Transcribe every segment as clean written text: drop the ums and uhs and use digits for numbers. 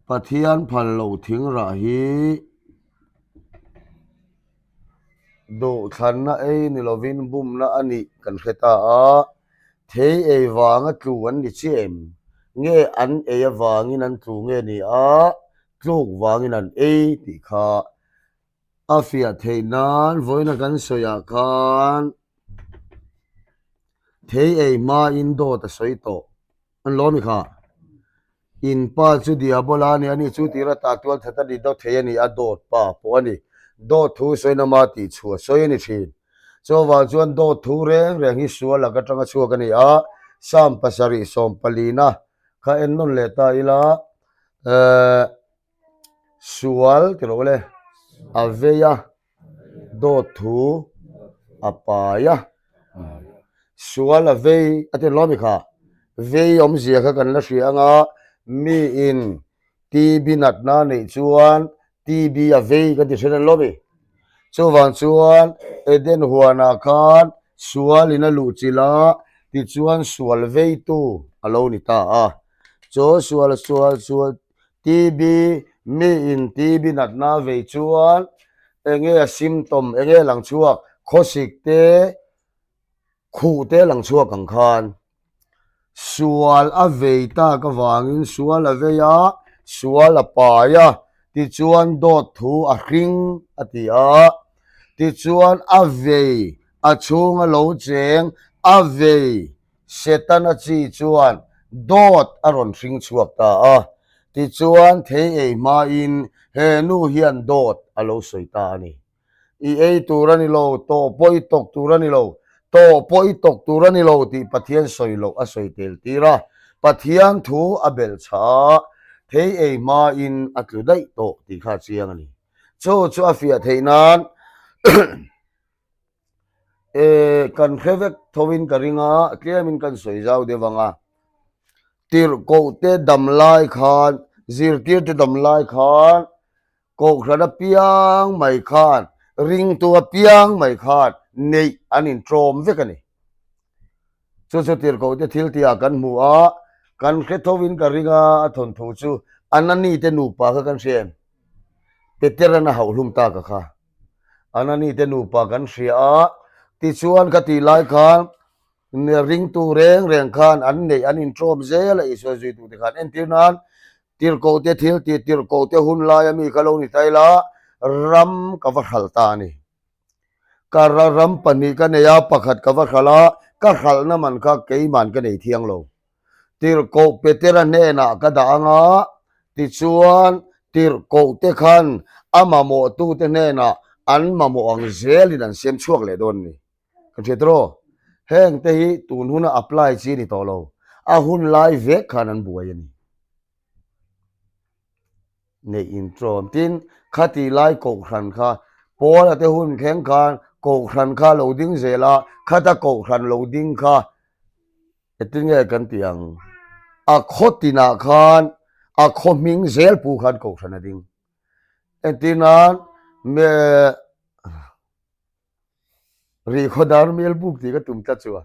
Pathian phal loh thing rah hi duhthlanna ei ni lovin bumna a nih kan hre ta a, thei ei vanga tlu an ni chiah em? Nge an ei avangin an tlu nge ni a, tluk vangin an ei tih kha a fiah theih nan vawiina kan sawiah khan thei ei hmain dawt a sawi tawh an lawm i kha. In pa chu Diabola a ni, ani chu tira ta tual that a ni dawt thei a ni, a dawt pa pawh a ni. Dawt thu sawiin ama tih chhuah sawi a ni thin. Chuvang chuan dawt thu reng reng hi sual lak atanga chhuak a ni a, Psalm pasarih sawm palina kha en nawn leh ta ila, eh, sual ti rawh le, a vei a. Dawt thu a pai a, sual a vei a ti hlawm i kha, vei awmzia kha kan la hria ang a, miin TB natna a neih chuan TB a vei kan ti then an lawm i. Chuvang chuan Eden huanah khan sualin a luh chilh a, tichuan sual veitu a lo ni ta a. Chaw sual sual sual TB, Mi in TB natna vei chuan enge a symptom, enge lang chhuak, khawsik te, khuh te lang chhuak ang khan sual a vei tak avangin sual a vei a, sual a pai a, tichuan dawt thu a hring a ti a, tichuan a vei a chhunga lo cheng a vei Setana chi chuan dawt a rawn hring chhuak ta a, tichuan thei ei hmain he nu hian dawt a lo sawi ta a ni. I ei tur a ni lo, tawh pawh i tawk tur a ni lo, tawh pawh i tawk tur a ni lo tih Pathian sawi loh a sawi tel tir a, Pathian thu a belh chhah a, thei ei hmain a tlu daih tawh tih kha a chiang a ni. Chu chu a fiah theih nan Eh, kan hre vek thovin ka ring a, tlemin kan sawi zau deuh ang a. Tirhkohte dam lai khan, zirtirte dam lai khan, kohhran apiang mai khan, ringtu apiang mai khan neih an inṭawm vek a ni. Chu chu tirhkohte thil tihah kan hmu a, kan hre thovin ka ring a, a thawnthu chu Anani te nupa kha kan hria em? Peteran a hauhhlum ta ka kha. Anani te nupa kan hria a, tichuan ka tih lai khan ringtu reng reng khan an neih an inṭawm zel a Isua zuitute khan entir nan tirhkohte thil tih tirhkohte hun laia mi kha lo ni ta ila ram ka va hralh ta a ni. Ka ram pahnih ka nei a, pakhat ka va hralh a, ka hralhna man kha keiman ka nei thiang lo. Tirhkoh Petera hnenah ka dah ang a, tichuan tirhkohte khan a mamawhtute hnenah an mamawh ang zelin an siam chhuak leh dawn a ni. Ka hriat rawh, hengte hi tun huna apply chi a ni tawh lo, a hun lai vek khan an buai a ni. Neih inṭawm. Tin, khati lai kohhran kha Paula te hun thleng khan kohhran kha lo ding zel a, khata kohhran lo ding kha Engtin nge kan tih ang? A khaw tinah khan a khaw hming zel pu khan kohhran a ding. Entir nan me Rihkhawdar Melbuk tih ka tum tlat chu a.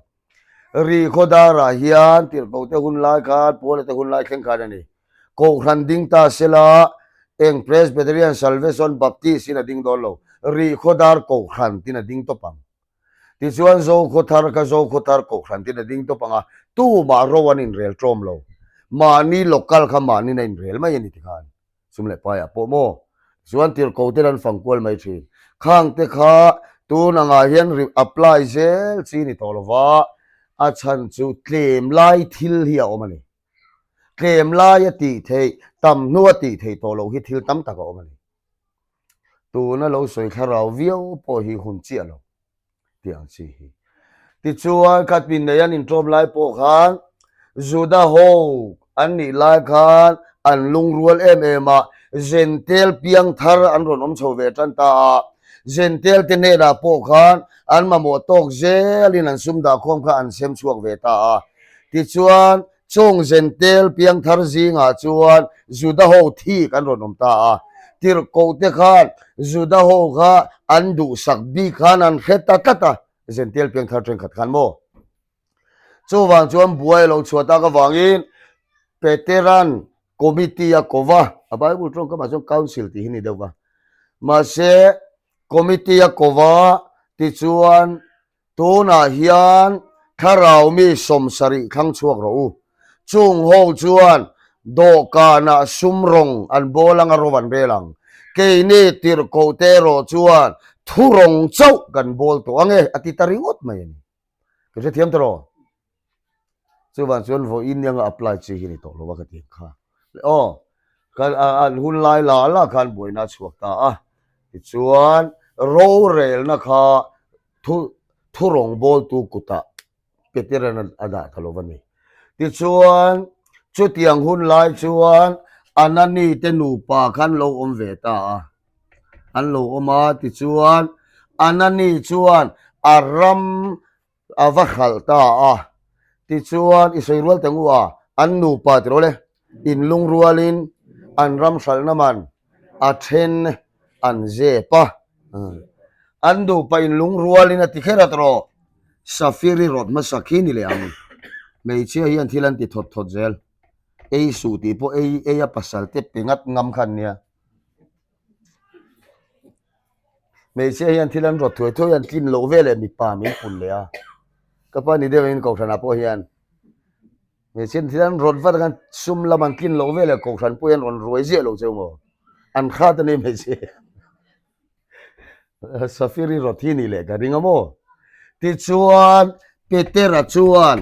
Rihkhawdarah hian tirhkohte hun lai khan Pualate hun lai thleng khan a ni. Kohhran ding ta sela eng Presbyterian Salvation Baptist in a ding dawn lo. Rihkhawdar kohhran tin a ding tawp ang. Tichuan Zokhawthar kha Zokhawthar kohhran tin a ding tawp ang a, tumah ro an inrel ṭawm lo. Mahni local kha mahnin a inrel mai a ni tikhan. Sum leh paiah pawh maw? Tichuan tirhko ten an fang kual mai ṭhin. Khangte kha tun angah hian ri apply zel chi ni tawh lova, a chhan chu tlem lai thil hi a awm a ni. Tlem lai a tih theih, tam hnu a tih theih tawh loh hi thil tam tak a awm a ni. Tuna lo sawi thlarau viau pawh hi hun chiah lo tih ang chi hi. Tichuan khatpin nei an inṭawm lai pawh khan Juda ho an nih lai khan an lungrual em em a, Zentel piang thar an rawn awm chho ve tan ta a, Zentel te hnenah pawh khan an mamawh tawk zelin an sum dahkhawm kha an sem chhuak ve ta a. Tichuan Chung Zentel piangthar zingah chuan Juda ho thik an rawn awm ta a. Tirhkohte khan Juda ho kha an duhsak bik khan an hre ta tlat a, Zentel piangthar thenkhat khan maw? Chuvang chuan buai a lo chhuah tak avangin Peteran committee a ko va. A Bible tawngkamah chuan Council tih hi ni deuh va. Mahse, Committee a ko va, tichuan tunah hian thlarau mi 70 thlang chhuak rawh u. Chung ho chuan dawhkanah sum rawng an bawl anga ro an rel ang. Keini tirhkoh te erawh chuan thu rawng chauh kan bawl tawh ang e, a ti ta ringawt mai a ni. Ka hrethiam ta rawh. Chuvang chuan vawiin anga apply chi hi ni tawh lo a ka ti ang kha. Aw, kan an hun lai la la khan buaina a chhuak ta a. Tichuan rorelna kha thu thu rawngbawltu kutah Peteran a dah ta lo a ni. Tichuan chutiang hun lai chuan Anani te nupa khan lo awm ve ta a. An lo awm a, tichuan Anani chuan a ram A va hralh ta a, tichuan i sawi rual ta ngu a, an nupa ti rawh le, in lungrualin an ram hralhna man a then an zep a, an nupa in lungrualin a ti kher a tawh, Safiri rawt hmasa khi ni leh ang, hmeichhia hian thil an ti thawt thawt zel, ei suh tih pawh ei ei a pasal te pe ngat ngam kha an nia. Hmeichhia hian thil an rawt thuai thuai an tlin loh vel leh mipa min pun leh a, ka pa ni deuh in kohhran ah pawh hian hmeichhia thil an rawt vat khan sum lam an tlin loh vel leh kohhran pawh hian rawn ruai ziah lo cheu maw an hrat a ni hmeichhia hian. Safiri rawt hi ni leh ka ring a maw? Tichuan, Petera chuan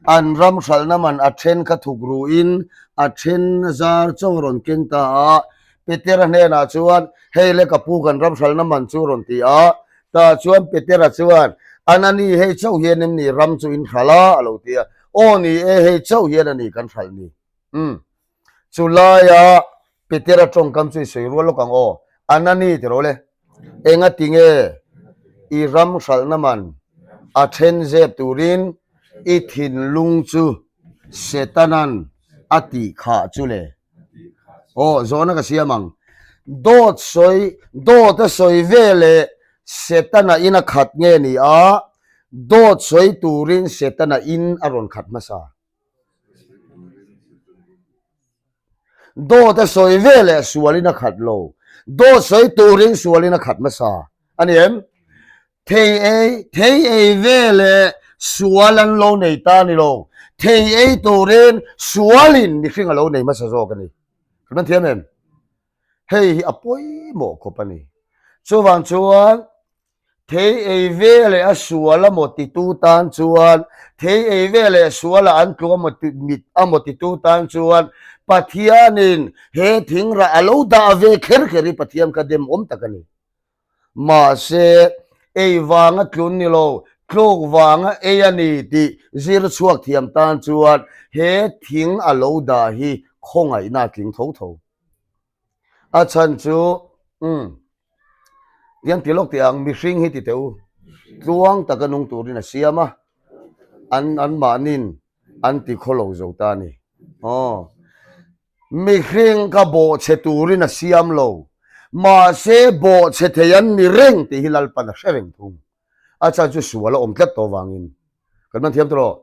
an ram hralhna man a then kha thuk ruin a then zar chaw a rawn keng ta a. Petera hnenah chuan, Hei le ka pu kan ram hralhna man chu a rawn ti a. Tah chuan Petera chuan, Anani hei chauh hian em ni ram chu in hralh a? a lo ti a. Aw ni e, hei chauh hian a ni kan hralh ni. Umm. Chu laia Petera tawngkam chu i sawi rual lawk ang aw. Anani ti rawh le. Enga tinge i ram hralhna man a then zep turin i thinlung chu Setanan a tih khah chu le? Aw, zawhna ka siam ang. Dawt sawi, dawt a sawi ve leh Setana in a khat nge ni a, dawt sawi turin Setana in a rawn khat hmasa. Dawt a sawi ve leh sualin a khat lo. Dawt sawi turin sualin a khat hmasa. A ni em? Thei ei, thei ei ve leh sual an lo nei ta ni lo. Thei ei turin sualin mihring a lo nei hmasa zawk a ni. Kan man thiam em? Hei hi a pawimawh khawp a ni. Chuvang chuan Thei ei ve leh a sual a maw titu tan chuan, thei ei ve leh sualah an tlu a maw ti mit a maw titu tan chuan Pathianin he thingrah a lo dah ve kher kher hi Pathian kha dem awm tak a ni. Mahse, ei vanga tlun ni lo, tluk vanga ei a ni tih zir chhuak thiam tan chuan he thing a lo dah hi khawngaihna a tling tho tho. A chhan chu umm tiang ti lawk tih ang mihring hi ti teh u tluang taka nung turin a siam a an an mahnin an ti khaw lo zo ta a ni aw mihring kha bawhchhe turin a siam lo mahse bawhchhe thei an ni reng tih hi Lalpan a hre reng thung. A chhan chu sual a awm tlat tawh vangin kan man thiam tawh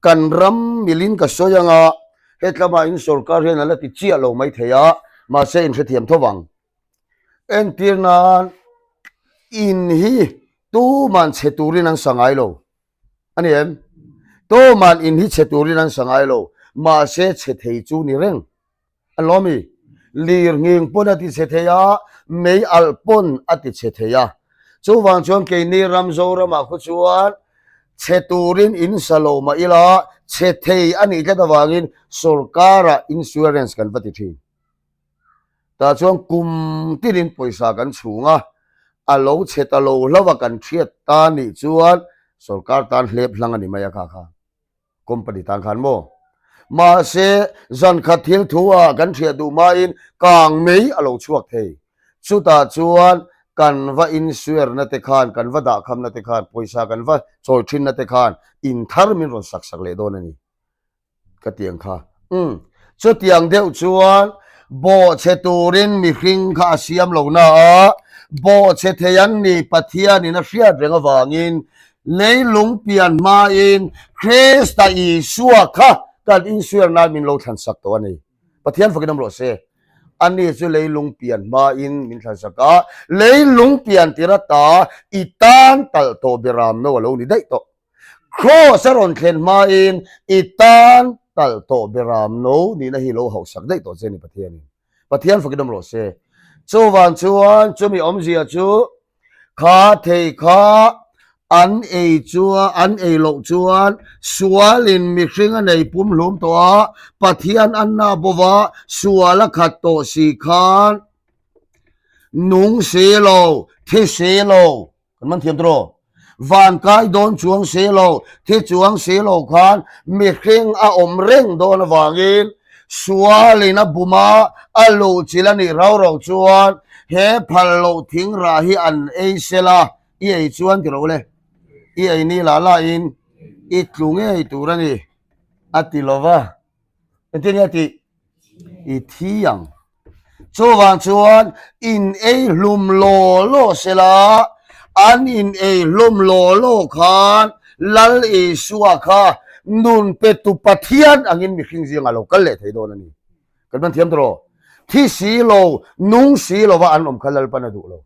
kan ram milin ka sawi anga hetlama in sorkar hian a la ti chiah lo mai thei a mahse in hrethiam tho vang entir nan in hi tuman chhe turin an sa ngai lo a ni em tuman in hi chhe turin an sa ngai lo mahse chhe thei chu ni reng A lo mi? Lir nghing pawn a ti chhe thei a, mei alh pawn a ti chhe thei a. Chuvang chuan keini ram Zoramah khu chuan chhe turin in sa lo mah ila, chhe thei a nih tlat avangin sorkarah insurance kan va ti thin. Tah chuan kum tinin pawisa kan chhung a, a lo chhe ta lo hlauh a kan hriat ta nih chuan sorkar tan hlep hlang a ni mai a kha kha. Company tan khan maw? Mahse, zan khat thil thu ah kan hriat duh hmain kang mei a lo chhuak thei. Chutah chuan kan va insuerna te khan, kan va dahkhamna te khan, pawisa kan va chawi thinna te khan in thar min rawn sak sak leh dawn a ni. Ka ti ang kha. Umm. Chutiang deuh chuan bawhchhe turin mihring kha a siam lo na a, bawhchhe thei an ni Pathianin a hriat reng avangin leilung pian hmain Krista Isua kha kan insuir nan min lo thlansak tawh a ni. Pathian fakin awm rawh se. Ani chu leilung pian hmain min thlansak a, leilung pian tir ata i tan talh tawh beram no a lo ni daih tawh. Kraws a rawn thlen hmain i tan talh tawh beram no nihna hi lo hauhsak daih tawh che ni Pathianin. Pathian fakin awm rawh se. Chuvang chuan chumi awmzia chu Kha thei kha an ei chuan an ei loh chuan sualin mihring a nei pumhlum tawh a, Pathian a na bawva sual a khat tawh si khan nung si lo, thi si lo, kan man thiam tawh van kai dawn chuang si lo, thi chuang si lo khan mihring a awm reng dawn avangin Sualin a bum a, a luhchilh a nih rau rau chuan he phal loh thing rah hi an ei sel a, i ei chuan ti rawh le, i ei ni lah lahin i tlu ngei tur a ni, a ti lo va. Engtin nge a tih? I thi ang. Chuvang chuan in ei hlum law law sela, an in ei hlum law law khan Lal Isua kha nun petu Pathian angin mihring zingah lo kal leh thei dawn a ni. Kan hman thiam tawh. Thi si lo, nung si lova an awm kha Lalpan a duh lo.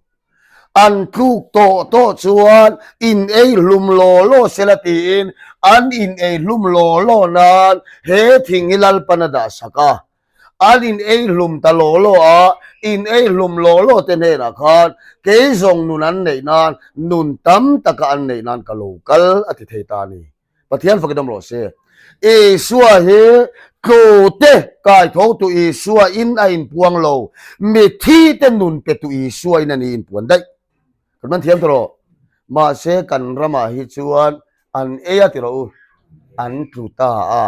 An tluk tawh tawh chuan in ei hlum law law sela tiin an in ei hlum law law nan he thing hi Lalpan a dah sak a. An in ei hlum ta law law a, in ei hlum law law te hnenah khan kei zawng nun an neih nan, nun tam taka an neih nan ka lo kal a ti thei ta a ni. Pathian fakin awm rawh se. Isua hi tlu te kaitho tu Isua in a inpuang lo, mithi te nun pe tu Isua in a ni inpuan daih. Kan man thiam ta rawh. Mahse kan ramah hi chuan an ei a ti rawh u, an tlu ta a.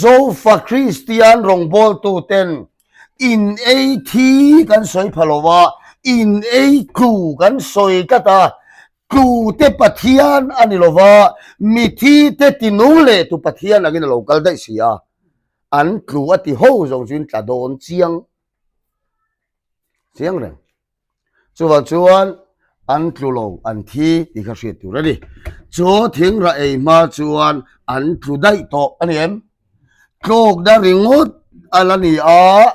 Zofa Kristian rawngbawltuten in ei thi kan sawi pha lo va, in ei tlu kan sawi tlat a, tlu te Pathian a ni lo va, mithi te tinung leh tu Pathian angin a lo kal daih si a, an tlu a ti ho zawng chu in tla dawn chiang chiang reng. Chuvang chuan an tlu lo, an thi tih kha hriat tur a ni. Chu thingrah ei hma chuan an tlu daih tawh a ni em? Tlukna ringawt a la ni a,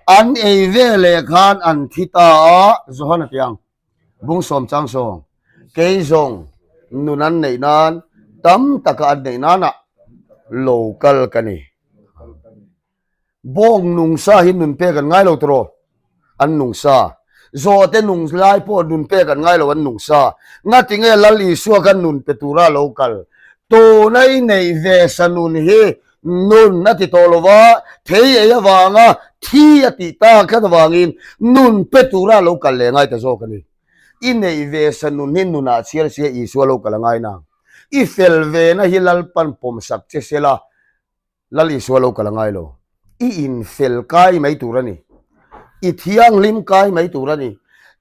an ei ve leh khan an thi ta a, Johana ti ang, bung sawm chang sawng, kei zawng nun an neih nan tam taka an neih nanah lo kal ka ni. Bawng nungsa hi nun pek an ngai lo tawh an nungsa. Zawhte nung lai pawh nun pek an ngai lo an nungsa. Ngati nge Lal Isua khan nun pe tura lo kal? Tuna i neih ve sa nun hi nun a ti tawh lo va, thei ei avanga thi a tih tak tlat avangin nun pe tura lo kal leh ngai ta zawk a ni. I neih ve sa nun hi nunah chhiar sia Isua lo kal a ngai nang. I fel vena hi Lalpan pawmsak che sela Lal Isua lo kal a ngai lo. I infel kai mai tur a ni. I thianghlim kai mai tur a ni.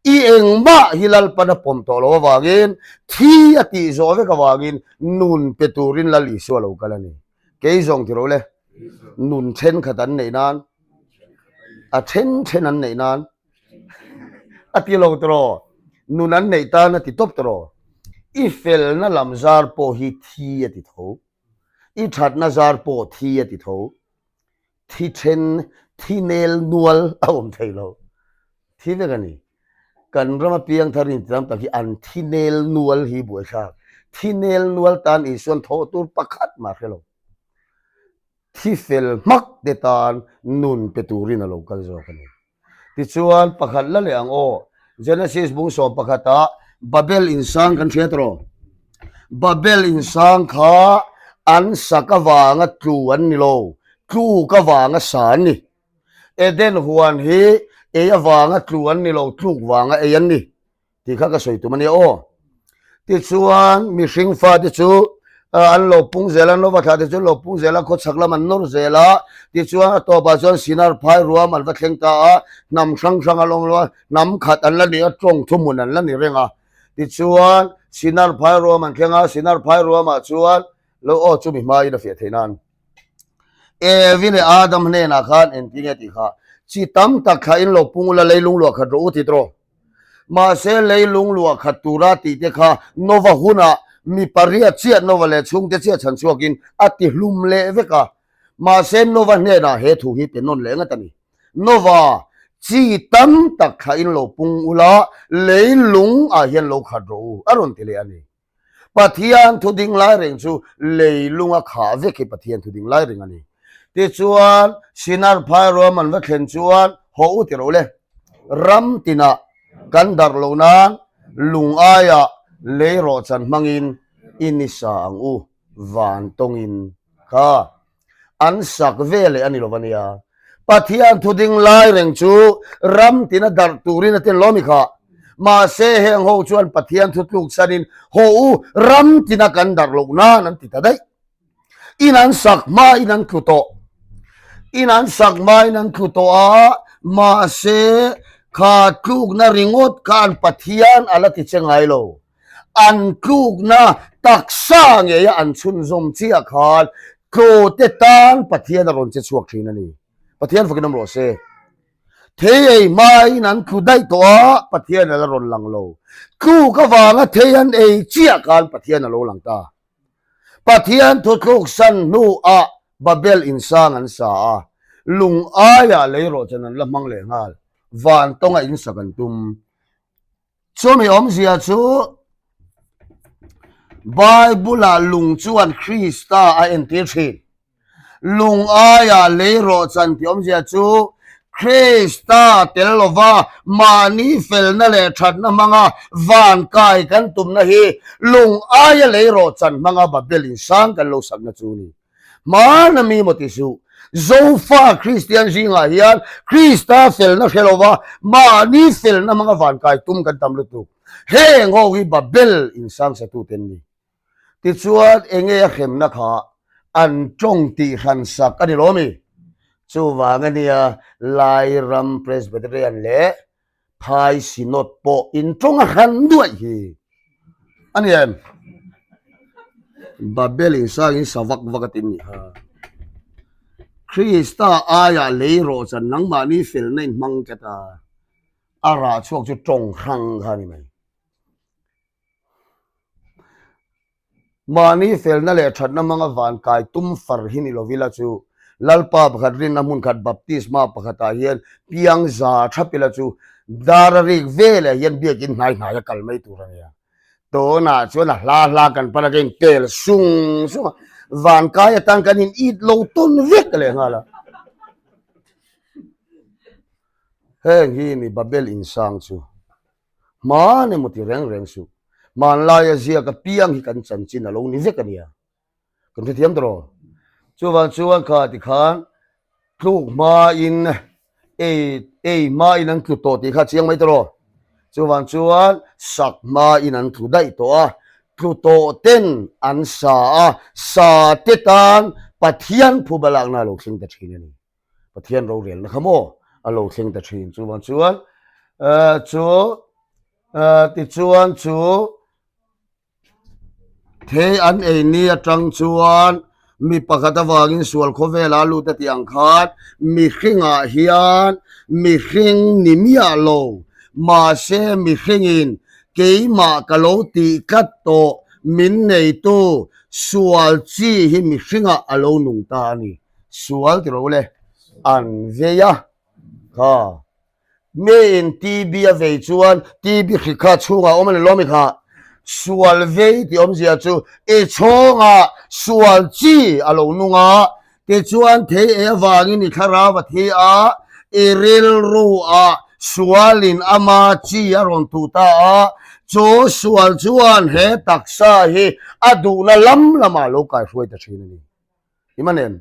I engmah hi Lalpan a pawm tawh lo avangin, thi a tih zawh vek avangin nun pe turin Lal Isua lo kal a ni. Kei zawng ti rawh le, nun thenkhat an neih nan, a then then an neih nan a ti lo tawh, nun an neih tan a ti tawp tawh. I felna lam zar pawh hi thi a ti tho. I thatna zar pawh thi a ti tho. Thi then, thi nel nual a awm thei lo. Thi vek a ni. Kan rama piangthar in tam tak hi an thi nel nual hi buaithlak. Thi nel nual tan Isuan thawh tur pakhat mah hre lo. Thi fel hmak te tan nun pe turin a lo kal zawk a ni. Tichuan, pakhat la leh ang aw. Genesis bung sawm pakhatah Babel insang kan hriat rawh. Babel insang kha an sak avanga tlu an ni lo, tluk avanga sa an ni. Eden huan hi ei avanga tlu an ni lo, tluk vanga ei an ni. Tih kha ka sawi tum a nia aw. Tichuan mihring fate chu an lo pung zel a, Nova thlah te chu an lo pung zel a, khawchhak lam an nawr zel a, tichuan a tawpah chuan Sinar phai ruam an va thleng ta a, hnam hrang hrang an awm lo a, hnam khat an la ni a, tawng thuhmun an la ni reng a. Tichuan Sinar phai ruam an thleng a, Sinar phai ruamah chuan lo aw chumi hmain a fiah theih nan. Evi leh Adam hnenah khan engtin nge tih kha chi tam tak thlah in lo pung ula leilung luah khat rawh u ti tawh. Mahse leilung luah khat tura tih te kha Nova hunah mi pariat chiah Nova leh chhungte chiah chhan chhuakin a ti hlum leh vek a. Mahse Nova hnenah he thu hi pe nawn leh ngat a ni. Nova, chi tam tak kha in lo pung ula, leilung ah hian lo khat rawh u, a rawn ti leh a ni. Pathian thu ding lai reng chu leilung a khah vek hi Pathian thu ding lai reng a ni. Tichuan, Sinar phai ruam an va thlen chuan haw u ti rawh le. Ram tinah kan darh loh nan lung aiah lei rawhchan hmangin i ni sa ang u, van tawngin kha. An sak ve leh a ni lo va nia. Pathian thu ding lai reng chu ram tina darh turin a tin lo mi kha. Mahse heng ho chuan Pathian thu tluk sanin haw u ram tina kan darh loh nan an ti ta daih. In an sak hma in an tlu tawh. In an sak hma in an tlu tawh a, mahse kha tlukna ringawt khan Pathian a la ti che ngai lo. An tlukna taksa ngeia an chhunzawm chiah khan tlawte tan Pathian a rawn che chhuak thin a ni. Pathian fakin awm rawh se. Thei ei hmain an tlu daih tawh a, Pathian a la rawn lang lo. Tluk avanga thei an ei chiah khan Pathian a lo lang ta. Pathian thutluk san hnuah Babel insang an sa a, lung aiah lei rawhchan an la hmang leh nghal. Van tawnga insak an tum. Chumi awmzia chu Bible-ah lung chuan Krista a entir thin. Lung aiah lei rawhchan tih awmzia chu Krista tel lova mahni felna leh thatna hmanga van kai kan tumna hi lung aia lei rawhchan hmanga Babel insang kan lo sakna chu a ni. Hmana mi maw ti suh. Zofa Kristian zingah hian Krista felna hre lova mahni felna hmanga vankai tum kan tam lutuk. Heng ho hi Babel insang satute an ni. Tichuan enge a hremna kha an tawng tih hran sak a ni lo mi? Chuvang a nia Lairam Presbyterian leh Phai Synod pawh intawng a hran duaih hi a ni em? Babel insang in sa vak vak a tin ni kha. Krista aiah lei rawh chan nangmahni felna in hmang tlat a, a rah chhuak chu tawng hrang kha a ni mai. Mahni felna leh thatna hmanga van kai tum far hi ni lovila chu Lalpa pakhat rinna hmun khat baptisma pakhatah hian piang za thap ila chu dar a rik veleh hian biakin hnai hnai a kal mai tur a nia. Tunah chuan a hla hla kan pan a ka intel sung sung a, van kai atan kan in it lo tawn vek lehnghal a. Heng hi ni Babel insang chu. Hman emaw ti reng reng suh. Hmanlaia ziak apiang hi kan chanchin a lo ni vek a nia. Kan hrethiam tawh rawh. Chuvang chuan kha tikhan tluk hmain ei ei hmain an tlu tawh tih kha chiang mai tawh rawh. Chuvang chuan sak hmain an tlu daih tawh a, tlu tawh ten an sa a, sa te tan Pathian phuba lakna a lo thleng ta thin a ni. Pathian rorelna kha maw a lo thleng ta thin chuvang chuan chu tichuan chu thei an ei ni atang chuan mi pakhat avangin sual khawvela a lut a tih ang khan mihringah hian mihring ni miah lo mahse mihringin keimah ka lo tih tlat tawh min neitu sual chi hi mihringah a lo nung ta a ni. Sual ti ro le an vei a kha mi in TB a vei chuan TB hri kha chhungah awm a ni lo mi kha sual vei tih awmzia chu i chhawngah sual chi a lo nung a tichuan thei ei avangin i thlarau a thi a i rilru ah sualin ama chi a rawn tuh ta a chu sual chuan he taksa hi a duhna lam lamah lo kaihruai ta thin a ni. I man em?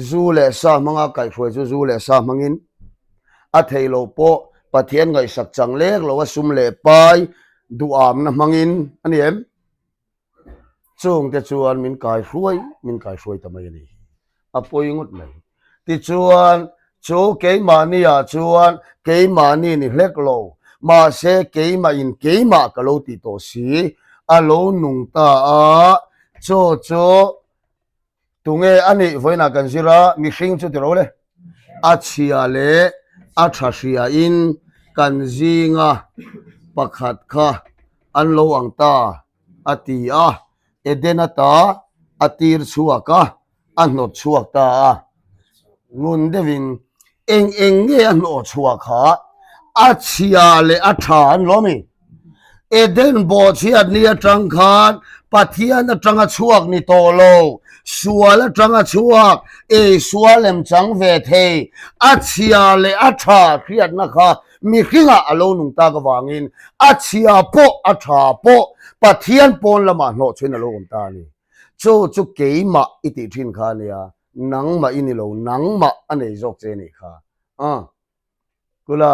Zu leh sa hmanga kaihhruai chu zu leh sa hmangin a thei lo pawh Pathian ngaihsak chang lek lo a sum leh pai duhamna hmangin a ni em? Chungte chuan min kaihruai min kaihruai ta mai a ni. A pawi ngawt mai. Tichuan chu keimahni ah chuan keimahni ni hlek lo mahse keimah in keimah ka lo ti tawh si a lo nung ta a chu chu tunge a nih vawiinah kan zir a mihring chu ti ro le a chhia leh a tha hria in kan zinga pakhat kha an lo ang ta a ti a Edena ta a tir chhuak a a hnawt chhuak ta a ngun deuhin. Eng eng nge a hnawh chhuah kha? A chhia leh a tha an lo mi. Eden bawhchhiat ni atang khan Pathian atanga chhuak ni tawh lo, sual atanga chhuak, ei sual lem chang ve thei, a chhia leh a tha hriatna kha mihringah a lo nung tak avangin a chhia pawh a tha pawh Pathian pawn lamah hnawh chhuin a lo awm ta a ni. Chu chu keimah i tih thin kha a nia. Nangmah i ni lo, nangmah a nei zawk che nih kha. A, Kula,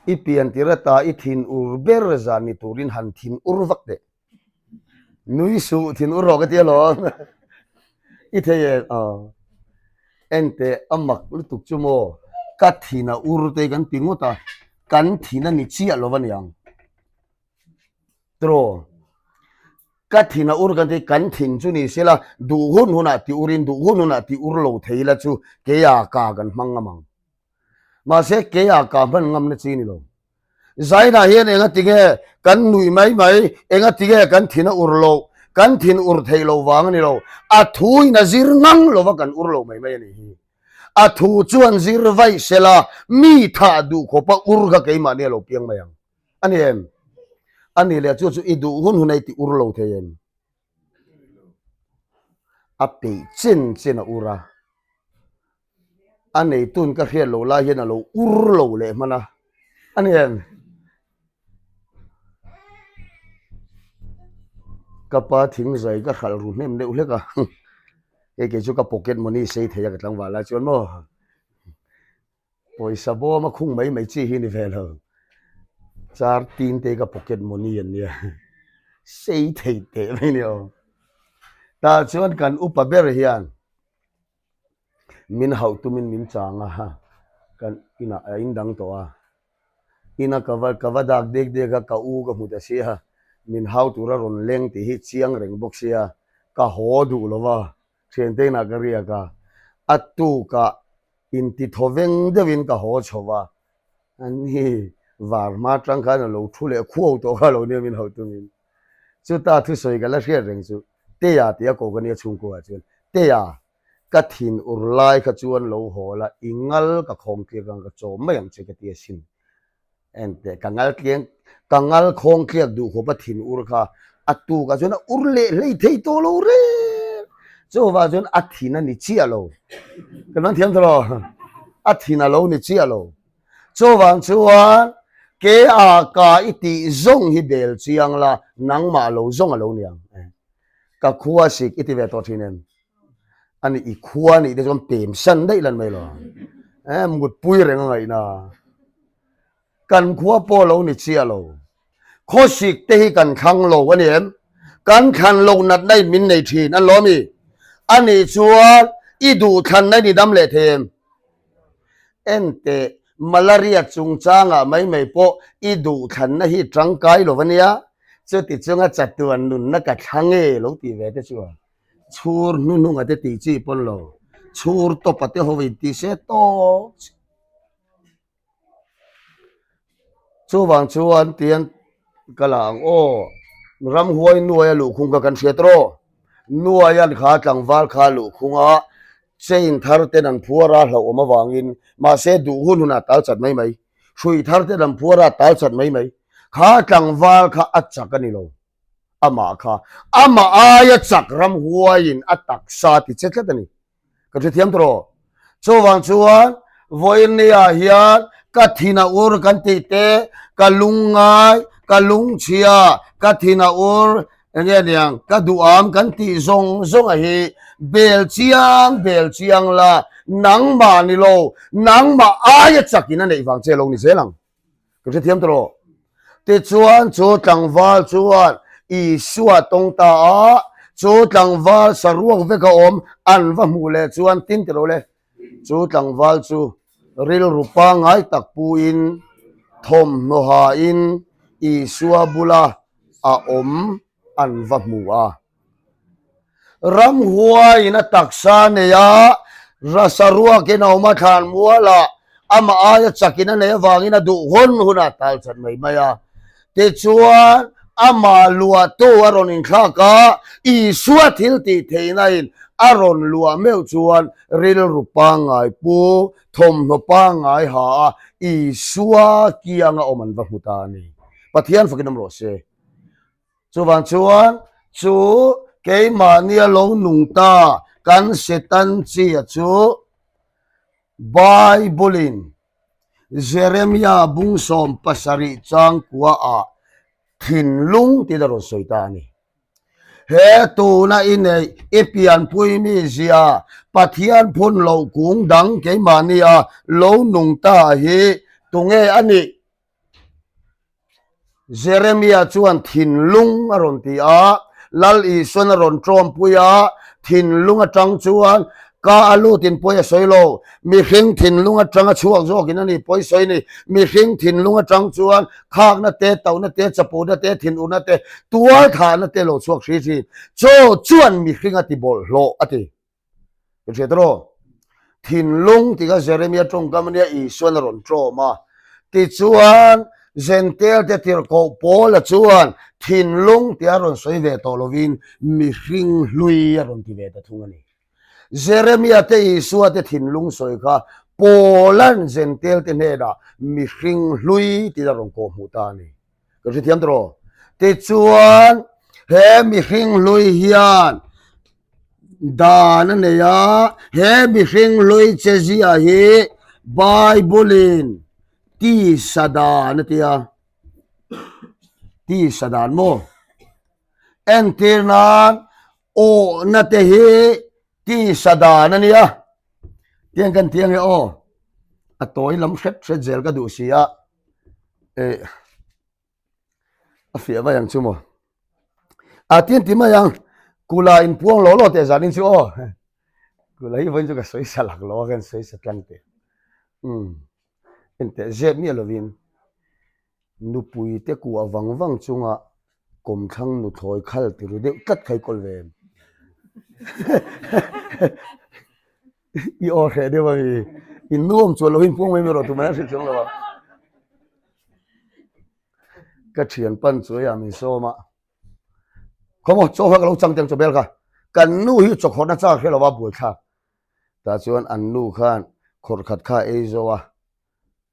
i pian tir ata i thin ur ber zan ni turin han thin ur vak teh. Nui suh, thin ur rawh ka ti alawm. I thei em? A, enteh, a mak lutuk chu maw, ka thin a ur te kan ti ngawt a, kan thin a ni chiah lo va niang. Tiraw? Ka thin a ur kan ti, kan thin chu ni sela, duh hun hunah ti urin duh hun hunah ti ur lo thei la chu keia ka kan hmang ngam ang. Mahse keia ka hman ngamna chi ni lo. Zainah hian enga tinge kan nuih mai mai, enga tinge kan thin a ur loh, kan thin ur theih loh vang a ni lo, a thuin a zir ngang lova kan ur lo mai mai a nih hi. A thu chuan zir vaih sela mi thah duh khawpa ur kha keimahni a lo piang mai ang. A ni em? A ni leh chu chu i duh hun hun a i ti ur lo thei em? A peih chen chen a ur a. A neitun ka hriat loh lai hian a lo ur lo leh hman a. A ni em? Ka pa thingzai ka hralh ru hnem deuh hlek a. Hei kei chu ka pocket money sei thei a ka tlangval lai chuan maw. Pawisa bawm a khung mai mai chi hi ni ve lo. Char tin te ka pocket money an nia. Sei thei teh mai ni aw. Tah chuan kan upa ber hian min hauh tumin min chang a, kan inah a indang tawh a. Ina ka va ka va dak dek dek a, ka u ka hmu ta sia, min hau tura rawn leng tih hi chiang reng bawk sia, ka haw duh lo va. Thiante inah ka riak a, a tukah inti thaw veng deuhin ka haw chho va, ani var hma tang khan a lo thu leh khuau tawh kha lo nia min hauh tumin. Chuta thusawi ka la hriat reng chu Tea tih a ko ka nia chhungkuaah chuan, Tea, ka thin ur lai kha chuan lo haw la, i ngal ka khawng tliak ang ka chawm mai ang che ka ti asin. Enteh, ka ngal tliang, ka ngal khawng tliak duh khawp a thin ur kha a tuk ah chuan a ur leh hlei thei tawh lo reng. Chuvang chuan a thin a ni chiah lo. Kan rawn thiam tawh lo. A thin a lo ni chiah lo. Chuvang chuan ke a ka i tih zawng hi bel chiang la, nangmah lo zawng a lo ni ang. Ka khua sik i ti ve tawh thin em? Ani i khua nih te chuan pem san daih lan mai lo. Mutpui reng a ngaihna. Kan khua pawh lo ni chiah lo. Khawsik te hi kan thlang lo a ni em? Kan thlan lo natna in min nei thin an lo mi? A nih chuan i duh thlanna in i dam leh thei em? Enteh, malaria chungchangah mai mai pawh i duh thlanna hi tangkai lo a nia, chuti chunga chatuan nunna ka thlang e lo tih ve te chuan chhur hnuhnunga te tih chi pawn lo, chhur tawpa te ho in tih se tawk. Chuvang chuan tiang ka la ang aw, ramhuai nuaia luhkhung kha kan hriat rawh. Nuaian kha tlangval kha luhkhung a, chain thar ten an phuar a hlauhawm avangin mahse duh hun hunah tal chat mai mai, hrui thar ten an phuar a tal chat mai mai. Kha tlangval kha a chak a ni lo, amah kha amah aia chak ramhuaiin a taksa ti che tlat a ni. Ka hrethiam tawh rawh. Chuvang chuan vawinia hian ka thin a ur kan tih te, ka lungngai, ka lungchhia, ka thin a ur, eng nge niang, ka duham kan tih zawng zawng a hi bel chiang bel chiang la, nangmah ni lo, nangmah aia chakin a neih vang che lo ni zel ang. Ka hrethiam tawh rawh. Tichuan chu tlangval chuan Isua tawng ta a, chu tlangval saruak veka awm an va hmuh leh chuan tin ti lo le. Chu tlangval chu rilru pangngai tak puin thawmhnaw hain Isua bula a awm an va hmu a. Ramhuaiin a taksa nei a, rasa ruakin a awm a, thlan mualah amah aia chakin a neih avangin a duh hun hunah tal chat mai mai a. Tichuan, amah luahtu a rawn inthlak a, Isua thil tih theihnain. A rawn luah meuh chuan rilru pangngai pu, thawmhnaw pangngai ha a Isua kianga awm an va hmu ta a ni. Pathian fakin awm rawh se. Chuvang chuan chu keimahnia lo nung ta kan Setan chia chu Bible-in Jeremia bung 70 changkua ah thinlung tiin a rawn sawi ta a ni. He tuna i neih i pianpui mi zia Pathian phun loh kung dang keimahnia lo nung ta hi tunge a nih? Jeremia chuan thinlung a rawn ti a, Lal Isuan a rawn tawmpui a, thinlung atang chuan ka a lutin pawi a sawi lo, mihring thinlung atanga chhuak zawkin a ni pawi sawi ni, mihring thinlung atang chuan khakna te, tohna te, chapuna te, thinurna te, tualthahna te lo chhuak hri thin, chaw chuan mihring a ti bawlhhlawh a ti. Ka hriat rawh. Thinlung ti kha Jeremia tawngkam ania Isuan a rawn tawm a. Tichuan Jentail te tirhkoh Paula chuan thinlung tia rawn sawi ve tawh lovin mihring hlui a rawn ti ve ta thung a ni. Jeremia te Isua te thinlung sawi kha Paula'n Jentail te hnenah mihring hlui tiin a rawn kawhhmuh ta a ni. Ka hrethiam ta rawh. Tichuan he mihring hlui hian dan a nei a, he mihring hlui che zia hi Bible-in tisa dan a ti a, tisa dan maw? Entir nan awhna te hi tisa dan a nia, tiang kan ti ange aw, a tawi lam hret hret zel ka duh si a. Eh a fiah vai ang chu maw a tin ti mai ang kula in puang lo lo teh zan in chu aw kula hi vawiin chu ka sawi sa lak lo a kan sawi sa tlang teh um enteh zep miah lovin nupui te kuah vang vang chunga kawmthlang nuthlawi khal ti ru deuh tlat kha i kawl ve em I aw hreh deuh a mi. In nuam chuan lo in puang mai mai rawh tumah an hrilh chuang lo a. Ka thian pan chu hei ah min sawm a. Khaw maw chaw kha ka lo chang teng chaw bel kha. Kan nu hi chaw khawrhna chak hre lo a buaithlak. Tah chuan an nu khan khawrh khat kha a ei zo a.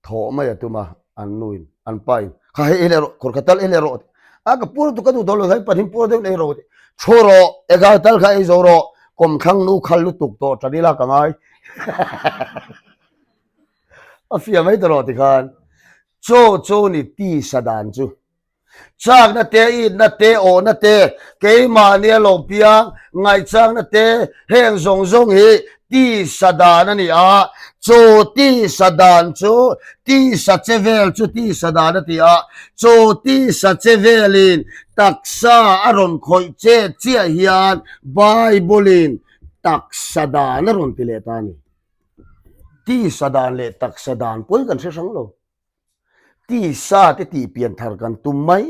Thawh mai a tum a, an nu in, an pa in, Kha hei ei leh rawh, khawr kha tal ei leh rawh a ti. A ka pur lutuk ka duh dawn lo, hei pahnih pur deuhin ei rawh a ti. Thu rawh, ega tal kha ei zo rawh, kawmthlang nu khal lutuk tawh tan ila ka ngai. A fiah mai ta rawh tikhan. Chaw chaw ni tisa dan chu. Chakna te, itna te, awhna te, keimahni a lo piang, ngaihchakna te, heng zawng zawng hi tisa dan a ni a. Chu tisa dan chu tisa che vel chu tisa dan a ti a. Chu tisa che velin taksa a rawn khawih che chiah hian Bible-in taksa dan a rawn ti leh ta a ni. Tisa dan leh taksa dan pawi kan hre hrang lo. Tisa te tih pian thar kan tum mai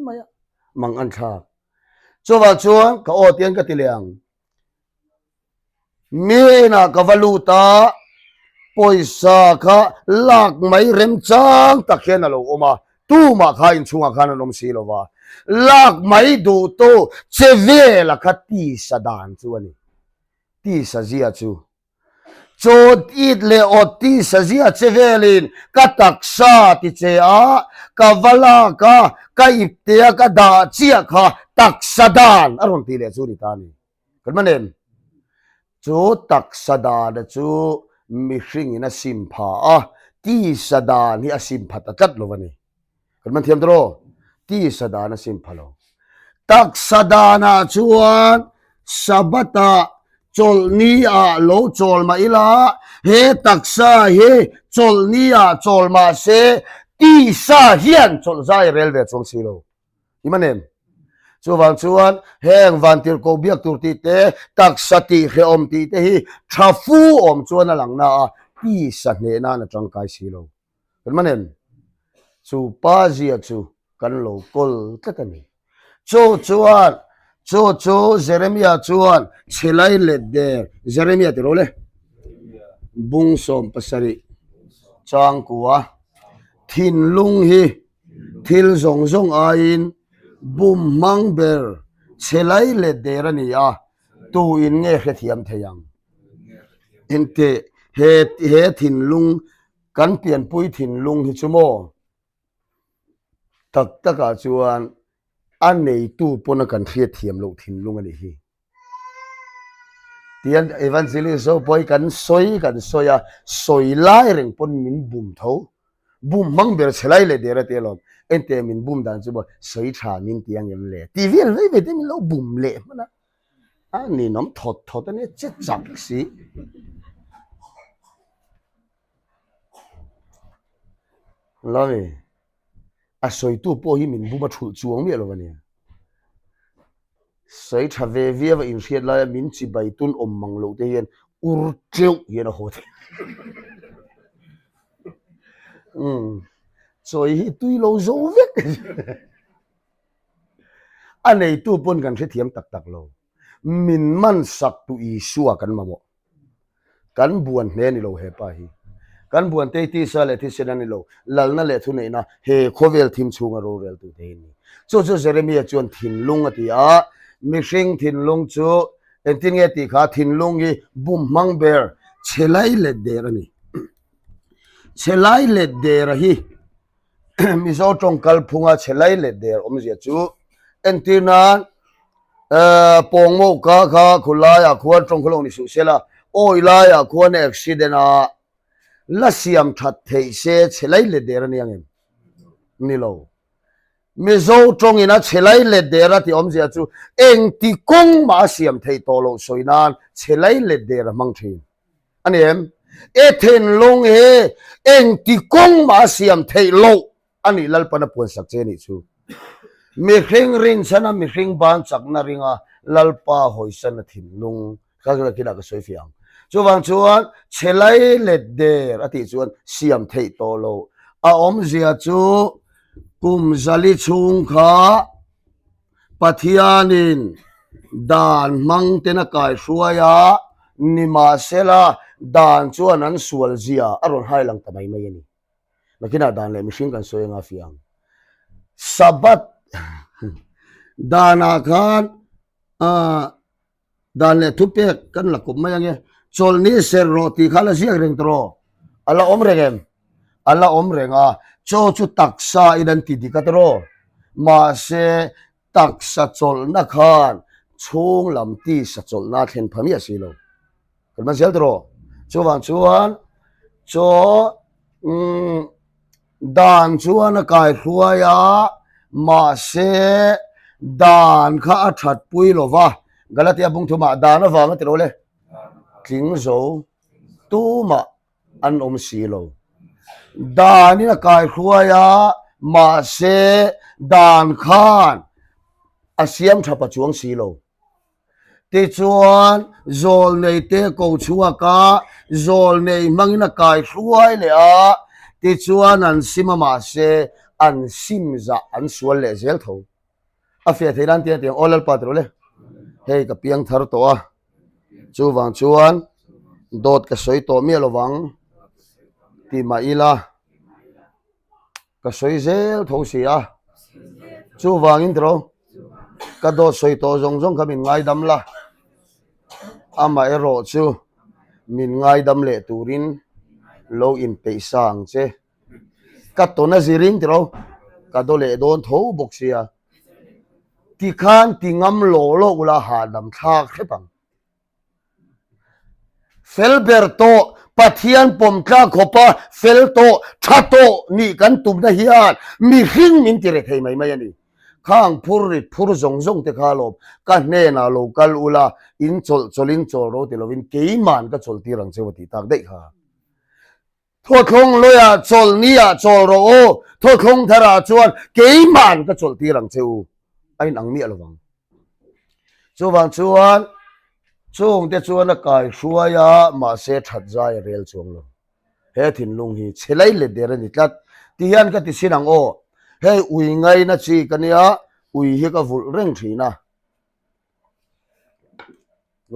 mai a, mang an thlak. Chuvang chuan ka aw tian ka ti leh ang. Mi inah ka va lut a, pawisa kha lak mai remchang tak hian a lo awm a, tumah kha inchhungah khan an awm si lo va. Lak mai duhtu che vela kha tisa dan chu a ni. Tisa zia chu. Chaw it leh awt ti sazia che velin ka taksa ti che a, ka va lak a, ka ipte a ka dah chiah kha taksa dan a rawn tih leh chu ni ta a ni. Kan man em? Chu taksa dana chu mihringin a sim pha a, tisa dan hi a sim pha ta tlat lo a ni. Kan man thiam tawh tisa dan a sim pha lo. Taksa danah chuan Sabbath-ah chawlhni ah lo chawl mah ila, he taksa hi chawlhni ah chawl mah se tisa hian chawlh zai rel ve chuang si lo. I man em? Chuvang chuan heng vantirhkoh biak tur tih te, taksa tih hrehawm tih te hi tha fu awm chuan a lang na a, tisa hneh nan a tangkai si lo. Kan man em? Chu pa zia chu kan lo kawl tlat a ni. Chu chuan, chu chu Jeremia chuan chhelai let der, Jeremia ti ro le, bung 70 changkua, thinlung hi thil zawng zawng aiin bum hmang ber chhelai let der a ni a. Tu in nge hrethiam thei ang? Enteh, he he thinlung, kan pianpui thinlung hi chu maw? Tak takah chuan a neitu pawna kan hriatthiam loh thinlung a nih hi. Tian Evangelist ho pawh hi kan sawi kan sawi a, sawi lai reng pawn min bum tho. Bum hmang ber chhe lai leh der a ti alawm. Enteh min bum dan chu maw sawi tha min ti ang em le tih vel vei vei te min lo bum leh hman a. A ninawm thawt thawt a nia che chak si. Love. A sawitu pawh hi min bum a thulh chuang miah lo a nia. Sawi tha ve viau a inhriat laia min chibai tun awm mang loh te hian ur teuh hian a haw thei. Umm chawi hi tui lo zo vek. A neitu pawn kan hrethiam tak tak lo. Min man sak tu Isua kan mamawh. Kan buan hle a ni lo he pa hi. Kan buan tei tisa leh thisen a ni lo, lalna leh thuneihna he khawvel thim chhunga roreltu te hi a ni. Chu chu Jeremia chuan thinlung a ti a, mihring thinlung chu engtin nge tih kha thinlung hi bum hmang ber chhe lai let der a ni. Chhe lai let der a hi Mizo tawng kalphunga chhe lai let der awmzia chu entir nan pawngmawh ka kha khulaiah khuan tawng khaw lo ni suh se la, awi laiah khuan accident a la siam that theih se chhe lai let der a nia ngem? Ni lo. Mizo tawngin a chhe lai let der a tih awmzia chu engti kawng mah a siam theih tawh loh sawi nan chhe lai let der a hmang thin. A ni em? E thinlung hi engti kawng mah a siam theih loh a nih Lalpan a puansak che nih chu. Mihring rinchhana mihring ban chakna ringa Lalpa hawisana thinlung ka kinah ka sawi fiah ang. Chuvang chuan chhe lai let der a tih chuan siam theih tawh loh a awmzia chu kum zali chhung kha Pathianin dan hmang ten a kaihruai a, nimahsela dan chuan an sual zia a rawn hai lang ta mai mai a ni. Nakinah dan leh mihring kan sawi anga fiah ang. Sabbath danah khan Dan leh thupek kan la kawp mai ange. Chawlhni ser rawh tih kha la ziak reng tawh. A la awm reng em? A la awm reng a. Chaw chu taksa in an ti dik a tawh. Mahse, taksa chawlhna khan chhung lam tisa chawlhna a thlen pha miah si lo. Kan man zel tawh. Chuvang chuan chaw umm Dan chuan a kaihruai a, mahse dan kha a thatpui lo va. Galatia bung thumah dan avang a ti lo le, tling zo tumah an awm si lo. Danin a kaihruai a, mahse dan khan a siam tha pa chuang si lo. Tichuan, zawlneite ko chhuak a, zawlnei hmangin a kai hruai leh a, tichuan an sim a mahse an sim zah an sual leh zel tho. A fiah theih nan tia tiang, Aw Lalpa ti rawh le, hei ka piang thar tawh a, chuvang chuan dawt ka sawi tawh miah lovang ti mah ila, Ka sawi zel tho si a, chuvangin tiro ka dawt sawi tawh zawng zawng kha min ngaidam la, amah erawh chu min ngaidam leh turin lo inpeih sa ang che. Ka tawn a zirin tiro ka daw leh dawn tho bawk sia, tikhan ti ngam lawh lawh ula hahdam thlak hrep ang. Fel ber tawh, Pathian pawm tlak khawpa fel tawh, tha tawh nih kan tumna hian mihring min ti rethei mai mai a ni. Khang phur rit phur zawng zawng te kha lawm ka hnenah lo kal ula, in chawlh chawlhin chawl ro ti lovin keiman ka chawlh tir ang cheu a tih tak daih kha. Thawthlawng lawiah chawlh niah chawl rawh aw, thawthlawng tharah chuan keiman ka chawlh tir ang che u, a inang miah lo vang. Chuvang chuan chungte chuan a kai hruai a, mahse that zai a rel chuang lo. He thinlung hi chhe lai let der a ni tlat. Ti hian ka ti sin ang aw, hei ui ngaina chi ka nia, ui hi ka vulh reng thin a.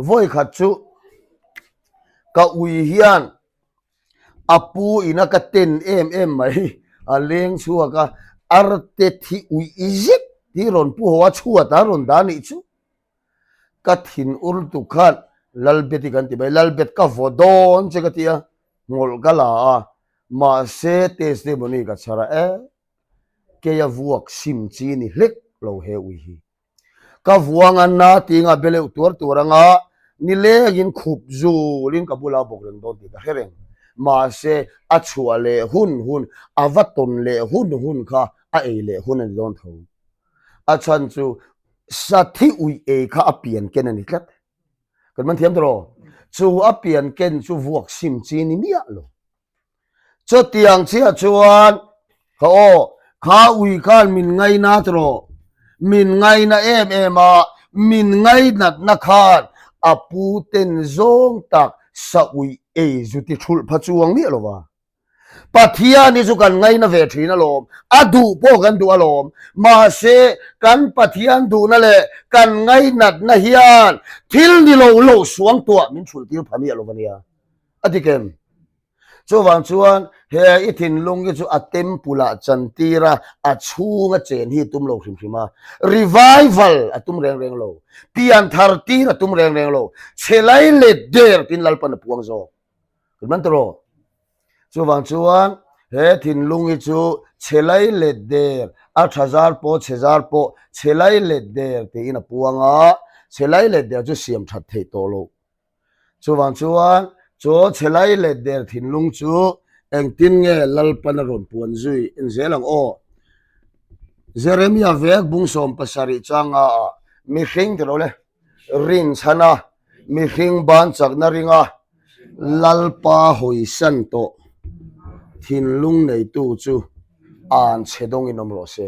Vawi khat chu ka ui hian A pu ina ka ten em em mai, a leng chhuak a, arte thi uih zet hi rawn pu haw a, chhuat a rawn dah nih chu. Ka thin ur lutuk khan Lalbet i kan ti mai, Lalbet ka vaw dawn che ka ti a, ngawlh ka la a, mahse testimony ka chhar a, e keia vuak sim chi ni hlek lo he ui hi. Ka vuang a na tinga beleuh tuar tuar anga nilengin khup zulin ka bula bawk reng dawn tih ka hre reng. Mahse a chhuah leh hun hun, a va tawn leh hun hun kha a ei leh hun a ni dawn tho. A chhan chu sathi uih ei kha a pian ken a ni tlat. Kan man thiam tawh Chu a pian ken chu vuak sim chi ni miah lo. Chutiang chiah chuan ka aw, kha ui khan min ngaina tawh, min ngaina em em a, min ngainatna khan a pu ten zawng tak sa uih ei zu ti thulh pha chuang miah lo va. Pathian hi chu kan ngaina ve thin alawm, a duh pawh kan duh alawm, mahse kan Pathian duhna leh kan ngainatna hian thil ni lo lo suang tuah min thulh tir pha miah lo va nia. A dik em? Chuvang chuan he i thinlung hi chu a temple ah chantir a, a chhung a chen hi tum lo hrim hrim a. Revival a tum reng reng lo, pianthar tir a tum reng reng lo, chhe lai let der tin Lalpan a puang zawk. Kan man tawh. Chuvang chuan he thinlung hi chu chhe lai let der, a tha zar pawh chhe zar pawh chhe lai let der tiin a puang a, chhe lai let der chu siam that theih tawh loh. Chuvang chuan chu chhe lai let der thinlung chu engtin nge Lalpan a rawn puan zui en zel ang aw. Jeremia vek bung 70 changa ah mihring ti lo le. Rinchhana mihring ban chakna ringa Lalpa hawisan tawh thinlung neitu chu an chhe dawngin awm rawh se.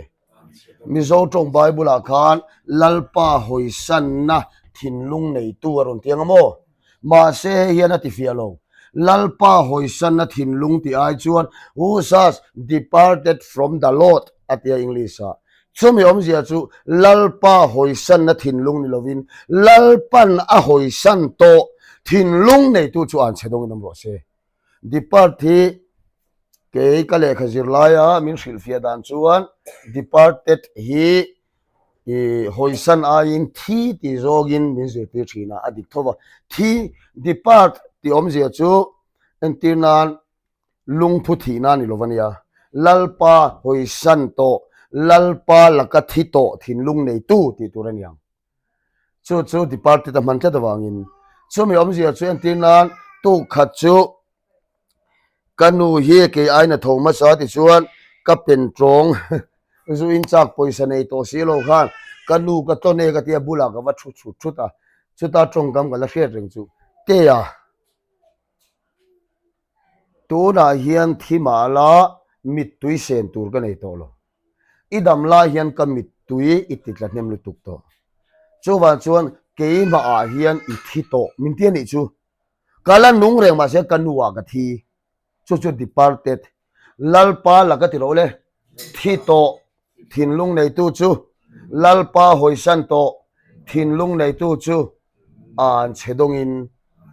Mizo tawng Bible ah khan Lalpa hawisanna thinlung neitu a rawn ti ang a maw? Mahse hei hian a ti fiah lo. Lalpa hawisanna thinlung tih ai chuan Who has departed from the Lord a tia English ah. Chumi awmzia chu Lalpa hawisanna thinlung ni lovin Lalpan a hawisan tawh thinlung neitu chu an chhe dawngin awm rawh se. Depart hi kei ka lehkha zir laia min hrilhfiah dan chuan departed hi i hawisan aiin thi tih zawngin min zirtir thin a, a dik tho va. Thi, depart tih awmzia chu entir nan lungphu thihna a ni lo va nia. Lalpa hawisan tawh, Lalpa laka thi tawh thinlung neitu tih tur a ni ang. Chu chu departed a hman tlat avangin chumi awmzia chu entir nan tuk khat chu ka nu hi kei aina tho hmasa tichuan ka pen tawng zu in chak pawisa nei tawh si lo khan ka nu ka tlawn e ka tia bulah ka va thu chhut thut a, chuta tawngkam ka la hriat reng chu Tea tunah hian thi mahla mittui sen tur ka nei tawh lo. I dam lai hian ka mittui i ti tla hnem lutuk tawh. Chuvang chuan keimah ah hian i thi tawh min ti a nih chu. Ka la nung reng mahse ka nu ah ka thi. Chu chu departed. Lalpa la ka ti loh le. Thi tawh thinlung neitu chu Lalpa hawisan tawh thinlung neitu chu an chhe dawngin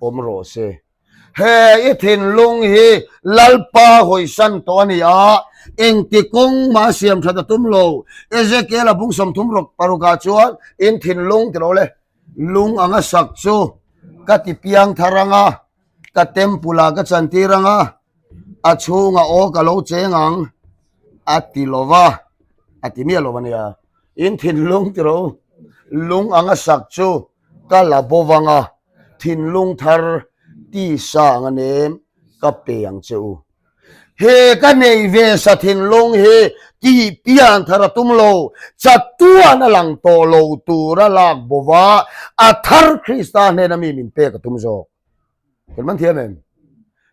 awm rawh se. He i thinlung hi Lalpa hawisan tawh a ni a, engti kawng mah siam that a tum lo. Ezekiel a bung 30 rawk parukah chuan in thinlung ti lo le, lung anga sak chu ka ti piang thar anga, ka temple ah ka chantir anga, a chhungah aw ka lo cheng ang a ti lo va, a ti miah lo a nia. In thinlung ti ro, lung anga sak chu ka la bo vang a, thinlung thar tisa anga nem ka pe ang che u. He ka nei ve sa thinlung hi tih pian thar a tum lo, chatuan a lang tawh lo tur a lak bo va, a thar Krista hnena mi min pek a tum zawk. Kan man thiam em?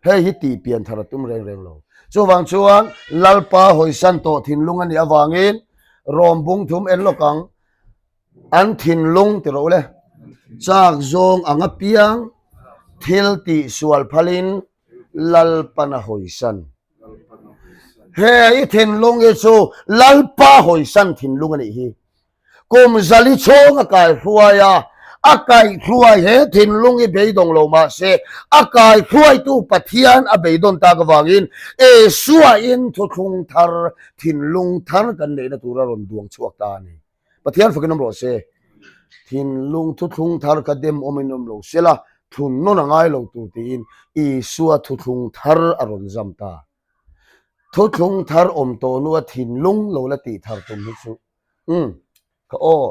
Hei hi tih pian thar a tum reng reng lo. Chuvang chuan Lalpa hawisan tawh thinlung a nih avangin Rom bung thum en lawk ang. An thinlung ti rawh le. Chak zawng ang apiang thil tih sual phalin Lalpan a hawisan. He i thinlung hi chu Lalpa hawisan thinlung a nih hi. Kum zali chhung a kaihruai a, a kaihruai he thinlung hi beidawng lo mah se, a kaihruaitu Pathian a beidawn tak avangin Isua-in thuthlung thar, thinlung thar kan neihna tur a rawn duang chhuak ta a ni. Pathian fakin awm rawh se. Thinlung thuthlung thar kha dem awmin awm lo sela, thlun nawn a ngai lo tur tiin Isua thuthlung thar a rawn zam ta. Thuthlung thar awm tawh hnua thinlung lo la tih thar tum hi chu umm ka aw.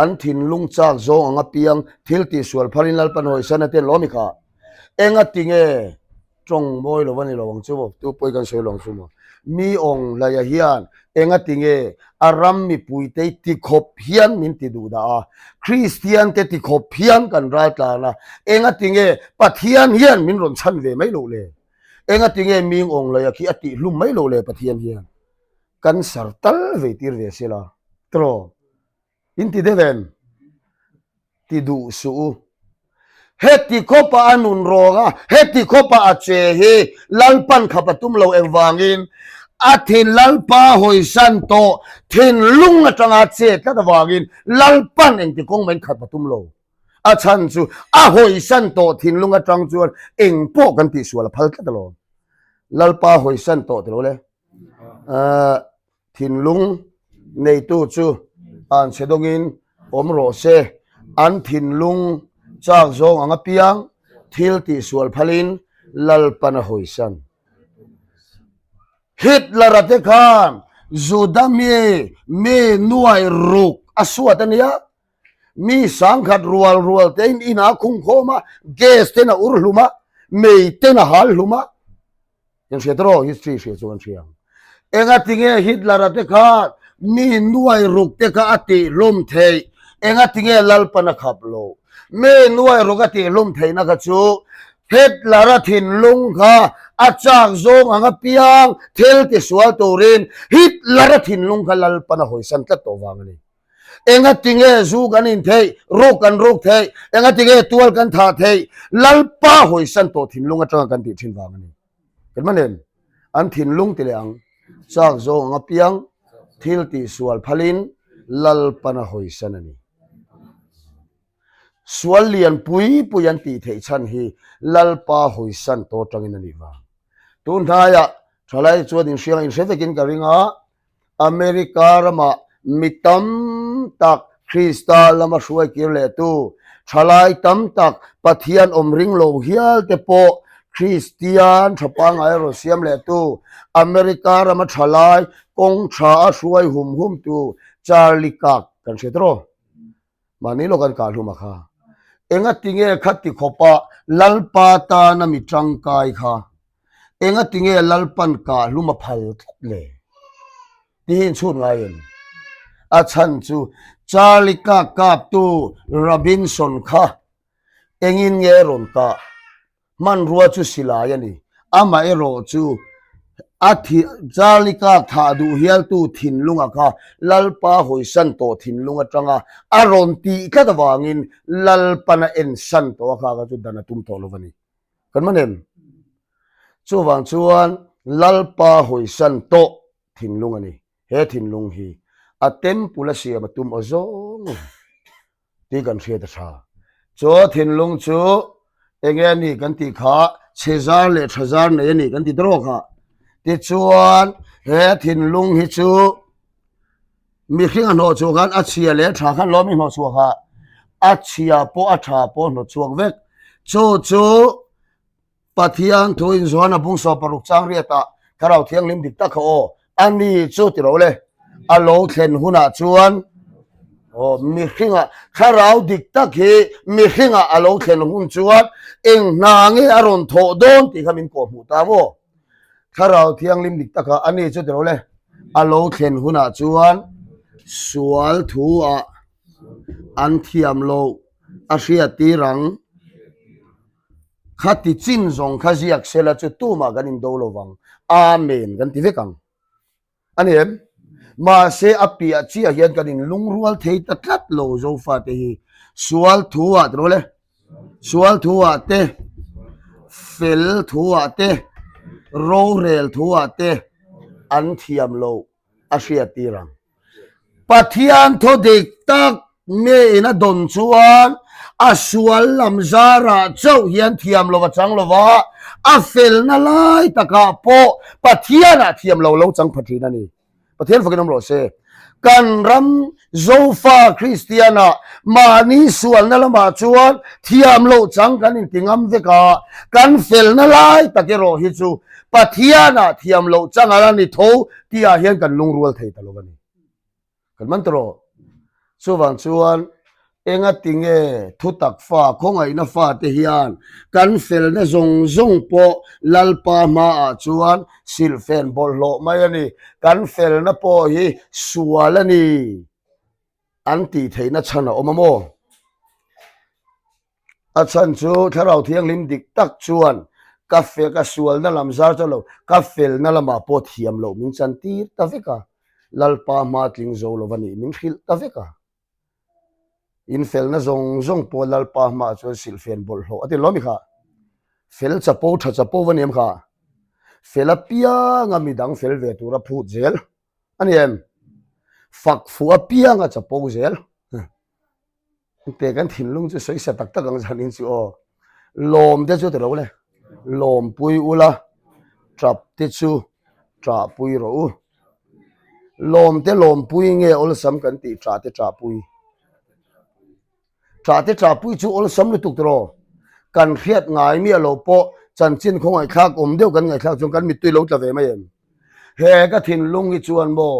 An thinlung chak zawng ang apiang thil tihsual pharin Lalpan hawisan a ten lawm i kha. Enga tinge tawng mawi lo a ni lo ang chu maw? Tu pawi kan sawi lo ang chu maw? Mi awng hlaia hian enga tinge a ram mipuite ti khawp hian min ti duh dah a, Kristian te ti khawp hian kan ral tlan a, enga tinge Pathian hian min rawn chhan ve mai loh le? Enga tinge ming awng hlaia khi a tih hlum mai loh le Pathian hian? Cancer tal vei tir ve se la tiraw in ti deuh em? Ti duh suh u. Heti khawpa a nun rawng a, heti khawpa a che hi Lalpan khap a tum lo engvangin a thin Lalpa hawisan tawh thinlung atanga che tlat avangin Lalpan engti kawng mahin khap a tum lo. A chhan chu a hawisan tawh thinlung atang chuan engpawh kan tihsual a phal tlat alawm. Lalpa hawisan tawh tilo le. Thinlung neitu chu an chhe dawngin awm rawh se. An thinlung chak zawng ang apiang thil tihsual phalin Lalpan a hawisan. Hitler-a te khan Juda mi mi nuai ruk a suat a nia. Mi sangkhat rual rual tein inah a khungkhawm a, gas ten a ur hlum a, mei ten a hal hlum a. Kan hria tawh history hria chu kan hria ang. Enga tinge Hitler-a te kha mi nuai ruk te kha a tih hlum theih? Enga tinge Lalpan a khap lo? Mi nuai ruk a tih hlum theihna kha chu Hitler-a thinlung kha a chak zawng ang apiang thil tisual turin Hitler-a thinlung kha Lalpan a hawisan tlat tawh vang a ni. Enga tinge zu kan in theih, ruk kan ruk theih, enga tinge tual kan thah theih, Lalpa hawisan tawh thinlung atanga kan tih thin vang a ni. Kan man em? An thinlung ti leh ang. Chak zawng ang apiang thil tih sual phalin Lalpan a hawisan a ni. Sual lian pui pui an tih theih chhan hi Lalpa hawisan tawh atangin a nih vang. Tun hnaiah thalai chuan inhriang inhre vekin ka ring a, America ramah mi tam tak Krista lama hruai kir lehtu, thalai tam tak Pathian awm ring lo hial te pawh Kristian tha pangngai rawn siam lehtu, America rama thalai kawng tha a hruai hum humtu Charlie Kirk kan hre tawh. Mahni lawk an kah hlum a kha. Enga tinge kha ti khawpa Lalpa tana mi tangkai kha? Enga tinge Lalpan kah hlum a phal tlat le? Ti hi inchhut ngai em? A chhan chu Charlie kak kaptu Robinson kha engin nge rawn kah? Hmanrua chu silai a ni. Amaherawh chu a thi Charlie Kirk thah duh hialtu thinlunga kha Lalpa hawisan tawh thinlung atanga a rawn tih tlat avangin Lalpan a ensan tawh a kha kha chu dan a tum tawh lo a ni. Kan man em? Chuvang chuan Lalpa hawisan tawh thinlung a ni. He thinlung hi a temple a siam a tum aw zawng a ni. Tih kan hriat a tha. Chu thinlung chu enge a nih kan tih kha chhe zar leh tha zar nei a nih kan ti tawk a. Tichuan he thinlung hi chu mihring a hnawh chhuah khan a chhia leh tha khan lawm i hnawh chhuah kha a chhia pawh a tha pawh hnawt chhuak vek. Chu chu Pathian thu in Johan a bung 16 chang riatah Thlarau Thianghlim dik tak kha aw, a ni chu ti lo le, a lo thlen hunah chuan aw mihringah Thlarau dik tak hi mihringah a lo thlen hun chuan eng hna nge a rawn thawh dawn tih kha min kawh hmuh ta maw? Thlarau Thianghlim dik tak kha a ni chu ti lo le, a lo thlen hunah chuan sual thu ah an thiam loh a hriat tir ang. Kha ti chin zawng kha ziak sela chu tumah kan indo lo vang. Amen kan ti vek ang. A ni em? Mahse a piah chiah hian kan inlungrual thei ta tlat lo Zofate hi. Sual thu ah tiraw le? Sual thu ah te, fel thu ah te, rorel thu ah te an thiam lo a hriat tir ang. Pathian thaw dik tak ngeiin a dawn chuan a sual lam zarah chauh hian thiam lo a chang lo va, a felna lai takah pawh Pathianah thiam lo lo chang pha thin a ni. Pathian fakin awm rawh se. Kan ram Zofa Kristianah mahni sualna lamah chuan thiam loh chang kan inti ngam vek a, kan felna lai tak erawh hi chu Pathianah thiam loh chang a la ni tho tihah hian kan lungrual thei ta lo a ni. Kan man ta rawh. Chuvang chuan engati nge thutak fa, khawngaihna fate hian kan felna zawng zawng pawh Lalpa hmaah chuan silhfen bawlhhlawh mai a ni, kan felna pawh hi sual a ni an tih theihna chhan a awm a maw? A chhan chu Thlarau Thianghlim dik tak chuan ka fe ka sualna lam zar chuan lo, ka felna lamah pawh thiam loh min chan tir ta vek a, Lalpa hma tling zo lo va nih min hrilh ta vek a. In felna zawng zawng pawh Lalpa hmaah chuan silhfen bawlhhlawh a ti lo mi kha. Fel chapo tha chapo va ni em kha? Fel apianga midang fel ve tura phut zel a ni em? Fak fuh apianga chapo zel. Te kan thinlung chu sawi sa tak tak ang zanin chu aw. Lawm te chu ti lo le. Lawmpui ula, tap te chu ṭahpui rawh u. Lawm te lawmpui nge awlsam kan tih ṭah te ṭahpui. Ṭah te ṭahpui chu awlsam lutuk tawh. Kan hriat ngai miah lo pawh chanchin khawngaihthlak awm deuh kan ngaihthlak chuan kan mittui lo tla ve mai em. He ka thinlung hi chuan maw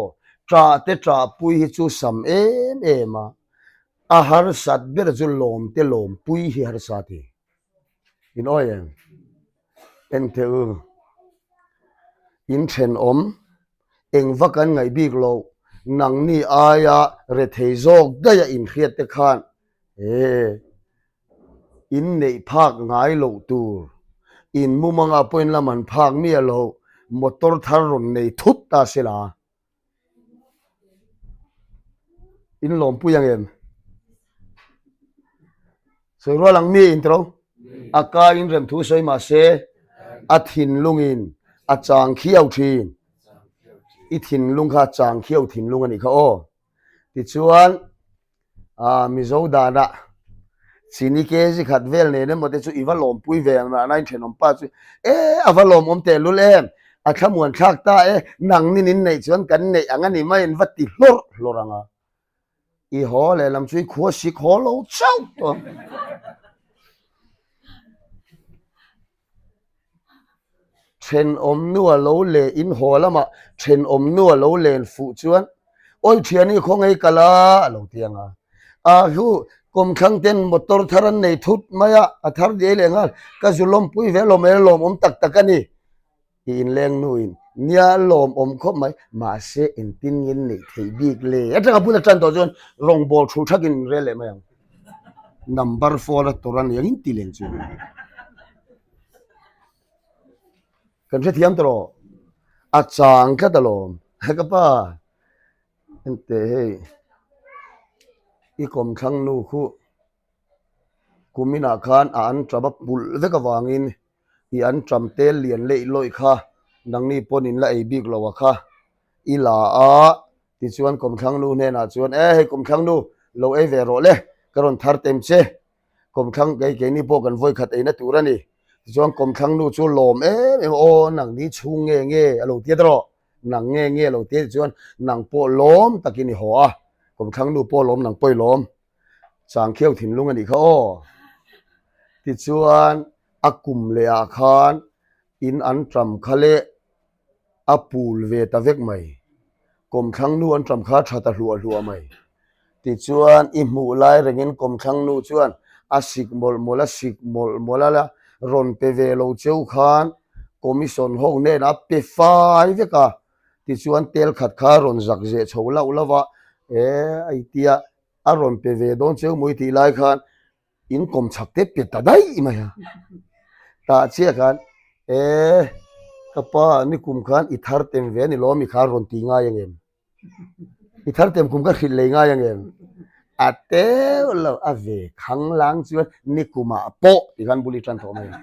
ṭah te ṭahpui hi chu sam em em a. A harsat ber chu lawm te lawmpui hi harsa ti. In awi em? Enteh u. In thenawm, eng va kan ngaih bik loh, nangni aia rethei zawk daih a inhriat te khan he in neih phak ngai loh tur, in mumanga pawhin lam an phak miah loh, motor thar rawn nei thut ta sela. In lawmpui ang em? Sawi rual ang mi intro? A ka in rem thu sawi mah se a thinlungin a chang khiau thin. I thinlung kha chang khiau thinlung a nih kha aw. Tichuan Aaa Mizo danah chini kg khat vel nen emaw te chu i va lawmpui ve ang mahna in thenawm pa chu e a va lawmawm tehlul em a thlamuan thlak ta e nangnin in neih chuan kan neih ang a ni mai in va ti hlawrh hlawrh ang a i haw lehlam chu i khua sik haw lo chauh tawh ang. Thenawm nu a lo leh in haw lamah thenawm nu a lo len fuh chuan awi thiani khaw ngei kal a a lo ti ang a. A hu kawmthlang ten motor thar an nei thut mai a, a thar diai leh nghal ka zu lawmpui ve lawm e lawmawm tak tak a ni ti inleng nuin nia lawmawm khawp mai mahse engtin nge neih theih bik le atanga bula tan tawh chuan rawngbawl thu thakin rel leh mai ang. Number phone a tawrh a ni ang in ti leng chu. Kan hrethiam tawh rawh. A chang tlat alawm. Ka pa enteh hei i kawmthlang nu khu kuminah khan a an ṭap a pulh vek avangin i an ṭam tel lian leih lawih kha nangni pawn in la ei bik lo a kha i la a Tichuan kawmthlang nu hnenah chuan, E hei kawmthlang nu, lo ei ve rawh le, ka rawn thar tem che. Kawmthlang kei keini pawh kan vawi khat eina tur a ni. Tichuan kawmthlang nu chu lawm em em a, Aw nangni chhung nge nge a lo tia ta rawh, nang nge nge a lo tia tichuan nang pawh lawm takin i haw a, kawmthlang nu pawh lawm nang pawh i lawm. Changkhiau thinlung a nih kha aw. Tichuan a kum lehah khan in an ṭam kha leh a pul ve ta vek mai. Kawmthlang nu an ṭam kha a ṭha ta hluah hluah mai. Tichuan i hmuh lai rengin kawmthlang nu chuan a sik mawlh mawlh a sik mawlh mawlh a la rawn pe ve lo cheu khan commission ho hnenah a pe fai vek a. Tichuan tel khat kha rawn zak zeh chho lauh lauh a, e a i tia a rawn pe ve dawn cheu mawi tih lai khan in kawm chhak te pe ta daih mai a. Tah chiah khan e ka pa nikum khan i thar tem ve a ni lawm i kha rawn ti ngai ang em? I thar tem kum ka hrilh lei ngai ang em? A teuh lo a ve khang lang chuan nikumah pawh ti khan bul i tan tawh mai a.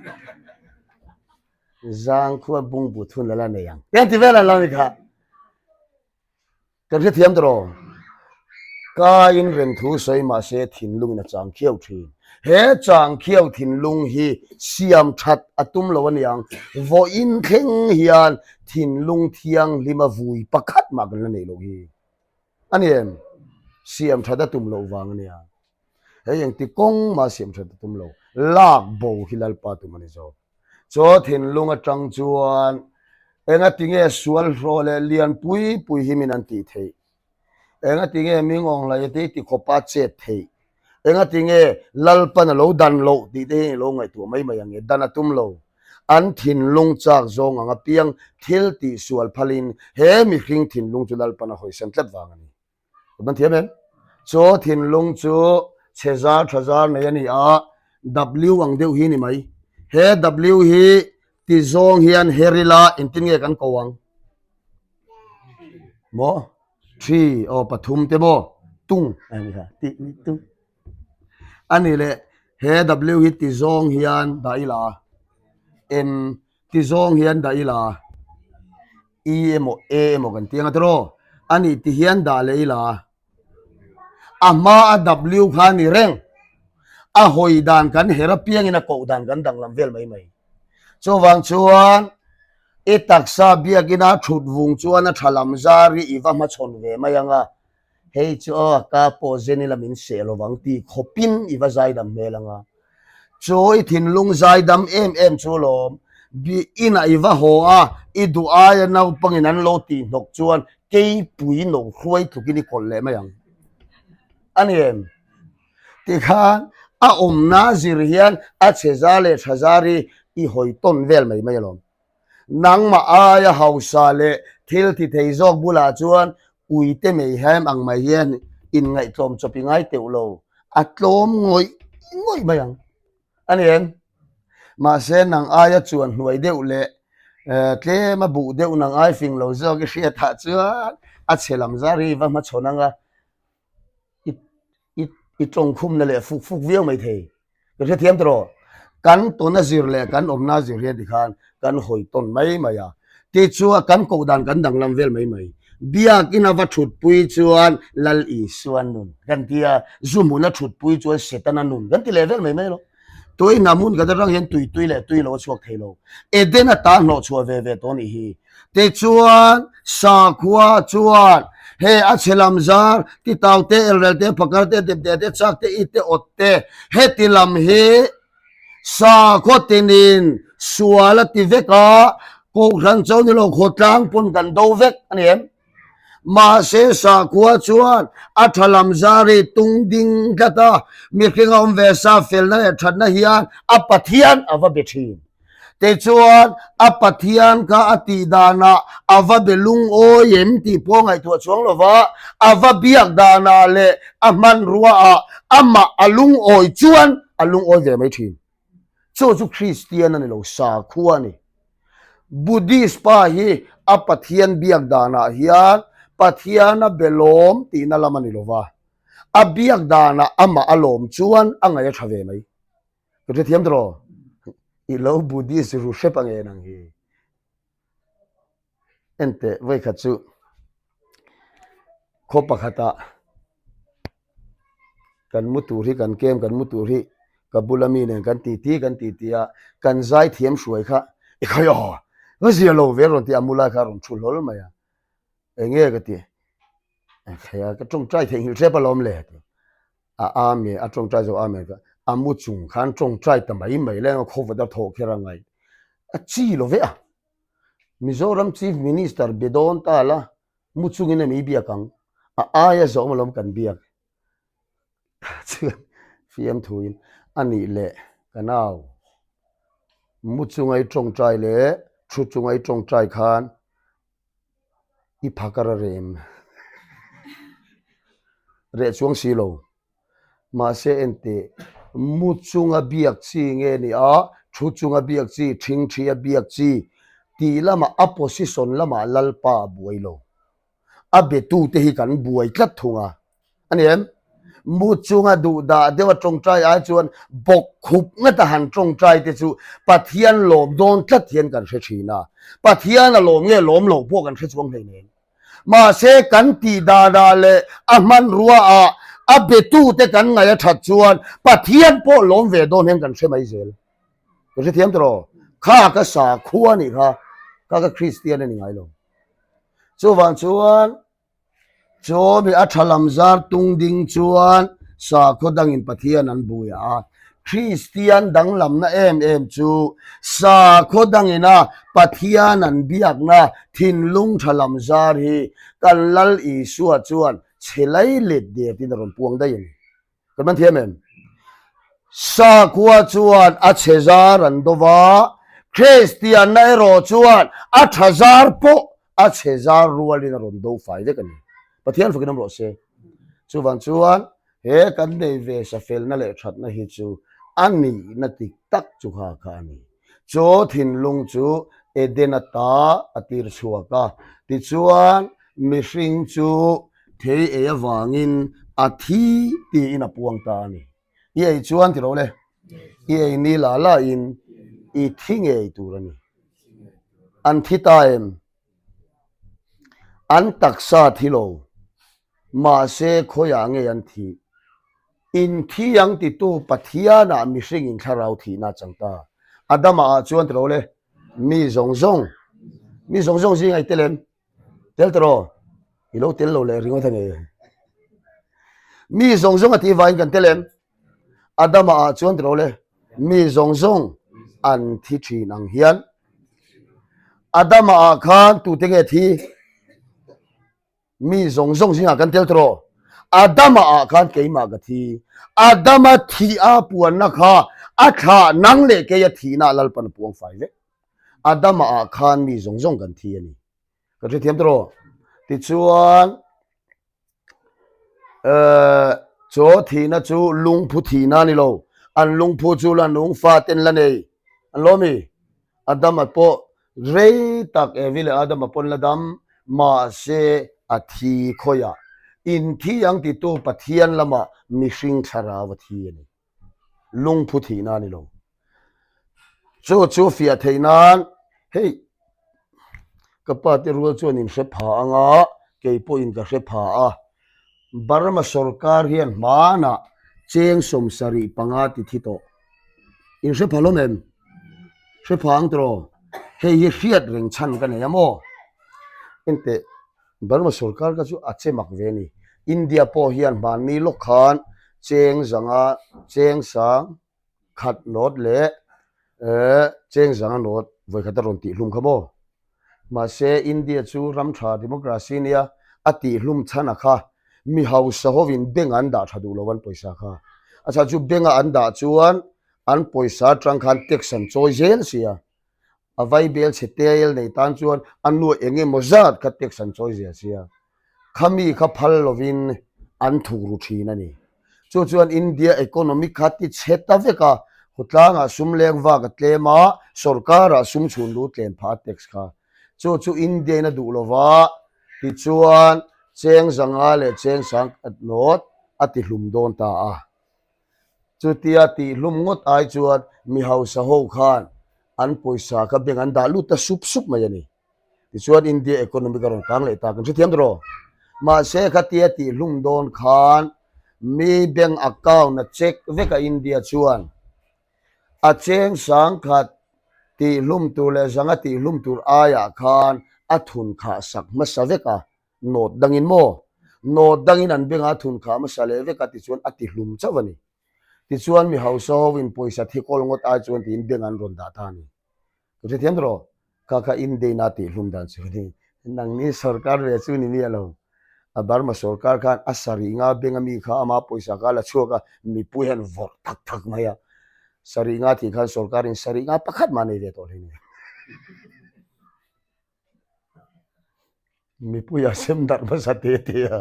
Zangkhua bungbu thun a la nei ang. Eng ti vel an lo ni kha. Kan hrethiam ta rawh. Ka in rem thu sawi mah se thinlungin a chang khiau thin. He chang khiau thinlung hi siam that a tum lo a niang. Vawiin thleng hian thinlung thianghlima vui pakhat mah kan la nei lo hi. A ni em? Siam that a tum loh vang a nia. Hei engti kawng mah siam that a tum lo. Lak bo hi Lalpa tum a ni zawk. Chaw thinlung atang chuan engati nge sual hlawh leh lian pui pui hi min an tih theih? Engati nge ming awnghlai te hi tikhawpa chet theih? Engati nge Lalpan a lo dan loh tih te hi i lo ngaihtuah mai mai ang e. Dan a tum lo. An thinlung chak zawng ang apiang thil tih sual phalin he mihring thinlung chu Lalpan a hawisan tlat vang a ni. Ka ban thiam em? Chaw thinlung chu chhe zar tha zar nei a ni a, W ang deuh hi ni mai. He W hi ti zawng hian her ila engtin nge kan ko ang? Maw? Thi, aw pathum te maw? Tung a ni kha, ti ni tung. A ni leh he W hi ti zawng hian dah ila, M ti zawng hian dah ila. I emaw E emaw kan ti anga tiraw? A nih ti hian dah leh ila a hma a W kha a ni reng. A hawi dan kan her apiangin a koh dan kan danglam vel mai mai. Chuvang chuan i taksa biakina thut vung chuan a tha lam zar hi i va hmachhawn ve mai anga hei chu aw a ka pawh zen ila min seh lovang tih khawpin i va zaidam hmel anga. Chu i thinlung zaidam em em chu lawm. Bi inah i va haw a, i duh aia naupangin an lo tih hnawk chuan keipui no hruai tlukin i kawlh leh mai ang. A ni em? Tikhan a awmna zir hian a chhe zar leh tha zar hi i hawi tawn vel mai mai alawm. Nangmah aia hausa leh thil ti thei zawk bulah chuan uite mei hem ang mai hian inngaihtlawm chawp i ngai teuh lo, a tlawm ngawih ngawih mai ang. A ni em? Mahse nang aia chuan hnuai deuh leh tlem a buh deuh nang ai fing lo zawk i hriatah chuan a chhe lam zar hi i va hmachhawn ang a. I i i tawngkhumna leh fuk fuk viau mai thei. Ka hrethiam ta rawh. Kan tawna zir leh kan awmna zir hian tikhan kan hawi tawn mai mai a. Tichuan kan koh dan kan danglam vel mai mai. Biakina va thutpui chuan Lal Isua nun kan ti a, zu hmuna thutpui chuan Setana nun kan ti leh vel mai mai lo. Tui hna hmun khat atang hian tui tui leh tui lo a chhuak thei lo. Eden a ta hnawh chhuah ve ve tawh a nih hi. Tichuan, sakhua chuan he a chhe lam zar, titau te, elrel te, phakar te, depde te, chak te, it te, awt te, heti lam hi sakhua tinin sual a ti vek a, kohhran cho ni lo khawtlang pawn kan do vek a ni em? Mahse sakhua chuan a tha lam zar hi tung ding tlat a, mihring a awm ve sa felna leh thatna hian a Pathian a va be thin. Tichuan a Pathian kha a tih danah a va be lungawi em tih pawh ngaihtuah chuang lo va, a va biak danah leh a hmanruaah amah a lungawi chuan a lungawi ve mai thin. Chu chu Kristian a ni lo, sakhua a ni. Buddhist pa hi a Pathian biak danah hian Pathian a be lawm tihna lam a ni lo va, a biak danah amah a lawm chuan a ngaih a tha ve mai. Ka hrethiam tawh rawh. I lo Buddhist ru hrep ang en ang hi. Enteh vawikhat chu khaw pakhatah kan mu tur hi kan kem kan mu tur hi ka bula mi nen kan titi kan titi a kan zai thiam hruai kha i khai aw ka zia lo ve rawn ti a mu lai kha a rawn thu hlawl mai a eng nge ka ti a ka tawngtai theihnghilh hrep alawm le a ti. A amen a tawngtai zo amen ka a mu chung khan tawngtai ta mai mai leng a khawvat a thawh kher a ngai a chi lo ve a Mizoram Chief Minister be dawn ta la mu chungin a mi biak ang a aia zawm alawm kan biak chuan fiamthuin a nih leh ka nau mu chunga i tawngtai leh thu chunga i tawngtai khan I phakar a rem reh chuang si lo. Mahse enteh, mu chunga biak chi nge ni a, thu chunga biak chi, thingthi a biak chi tih lamah a position lamah Lalpa a buai lo. A betute hi kan buai tlat thung a. A ni em? Mu chunga duh dah deuha tawngtai ai chuan bawk khup ngata han tawngtai te chu Pathian lawm dawn tlat hian kan hre thin a. Pathian a lawm nge lawm lo pawh kan hre chuang hleinem. Mahse kan tih danah leh a hmanrua ah a betute kan ngaih a that chuan Pathian pawh lawm ve dawn hian kan hre mai zel. Ka hrethiam tawh rawh. Kha ka sakhua a nih kha, kha ka Kristian a ni ngai lo. Chuvang chuan. Chaw mi a tha lam zar tung ding chuan sakhaw dangin Pathian an bui a. Kristian danglamna em em chu sakhaw dangina Pathian an biakna thinlung tha lam zar hi kan Lal Isua chuan chhe lai let detin a rawn puang daih a ni. Kan man thiam em? Sakhua chuan a chhe zar an do va, Kristianna erawh chuan a tha zar pawh a chhe zar rualin a rawn do fai vek a ni. Pathian fakin awm rawh se. Chuvang chuan he kan nei ve safelna leh thatna hi chu a nihna dik tak chu kha kha a ni. Chaw thinlung chu Eden ata a tir chhuak a, tichuan mihring chu thei ei avangin a thi tiin a puang ta a ni. I ei chuan ti lo le, i ei ni la la in i thi ngei tur a ni. An thi ta em? An taksa thi lo, mahse khawiah ngei an thih? Inthi ang titu Pathianah mihringin thlarau thihna a chang ta. Adama ah chuan ti lo le, mi zawng zawng, mi zawng zawng zinga i tel em? Tel tawh, i lo tel lo leh ringawt a ngei. Mi zawng zawng a tih vangin kan tel em? Adama ah chuan ti lo le, mi zawng zawng an thi thin ang hian. Adama ah khan tute nge thi? Mi zawng zawng zingah kan tel tawh. Adama ah khan keimah ka thi. Adama thih a puanna kha a thlah nang leh kei a thihna ah Lalpan a puang fai vek. Adama ah khan mi zawng zawng kan thi a ni. Ka hrethiam tawh. Tichuan, eh, chaw thihna chu lungphu thihna a ni lo. An lungphu chu la nung faten la nei. An lawm i? Adama pawh rei tak Evi leh Adama pawn la dam, mahse a thi khawiah inthi ang titu Pathian lamah mihring thlarau a thi a ni. Lungphu thihna a ni lo. Chu chu fiah theih nan hei ka pa te rual chuan in hre pha anga kei pawhin ka hre pha a, Burma sorkar hian hmanah cheng 75 ti thi tawh. In hre pha hlawm em? Hre pha ang tawh. Hei hi hriat reng chhan ka nei a maw? Enteh, Burma sorkar kha chu a che mak ve a ni. India pawh hian hmanni lawk khan cheng zanga cheng sang khat nawt leh cheng zanga nawt vawikhat a rawn tihhlum kha maw? Mahse, India chu ram tha democracy nia a tihhlum chhan a kha mi hausa hovin bank an dah tha duh lo an pawisa kha. A chhan chu bank a an dah chuan an pawisa atang khan tax an chawi zel sia. A vai bel chhe tel nei tan chuan a nuaih eng emaw zat kha tax an chawi zel sia. Khami kha phal lovin an thuk ru thin a ni. Chu chuan India economy kha ti chhe ta vek a, khawtlangah sum leng vak a tlem a, sorkarah sum chhun lu tlem phah a tax kha. Chu chu India in a duh lova, tichuan cheng zanga leh cheng sang nawt a ti hlum dawn ta a. Chutia tihhlum ngawt ai chuan mi hausa ho khan an pawisa kha bank an dah lut ta sup sup mai a ni. Tichuan India economy ka rawn kang leh ta kan hrethiam tawh. Mahse khatia tihhlum dawn khan mi bank account a check vek a India chuan a cheng sangkhat tihhlum tur leh zanga tihhlum tur aiah khan a thun khah sak hmasa vek a nawt dangin maw nawt dangin an bank a thun khah hmasa leh vek a tichuan a tihlum chauh a ni. Tichuan mi hausa hovin pawisa thi kawl ngawt ai chuan tiin bank an rawn dah ta a ni. Ka hrethiam tawh rawh. Kha kha Indeina tih hlum dan chu ni. Nangni sorkar ve chu ni miah lo. A Burma sorkar khan a sarih nga bank a mi kha ama pawisa kha a la chhuak a, mipui hian vawrh thak thak mai a. Sarih nga tih khan sorkarin sarih nga pakhat mah nei ve tawh hle ni. Mipui a sem darh hmasa te te a,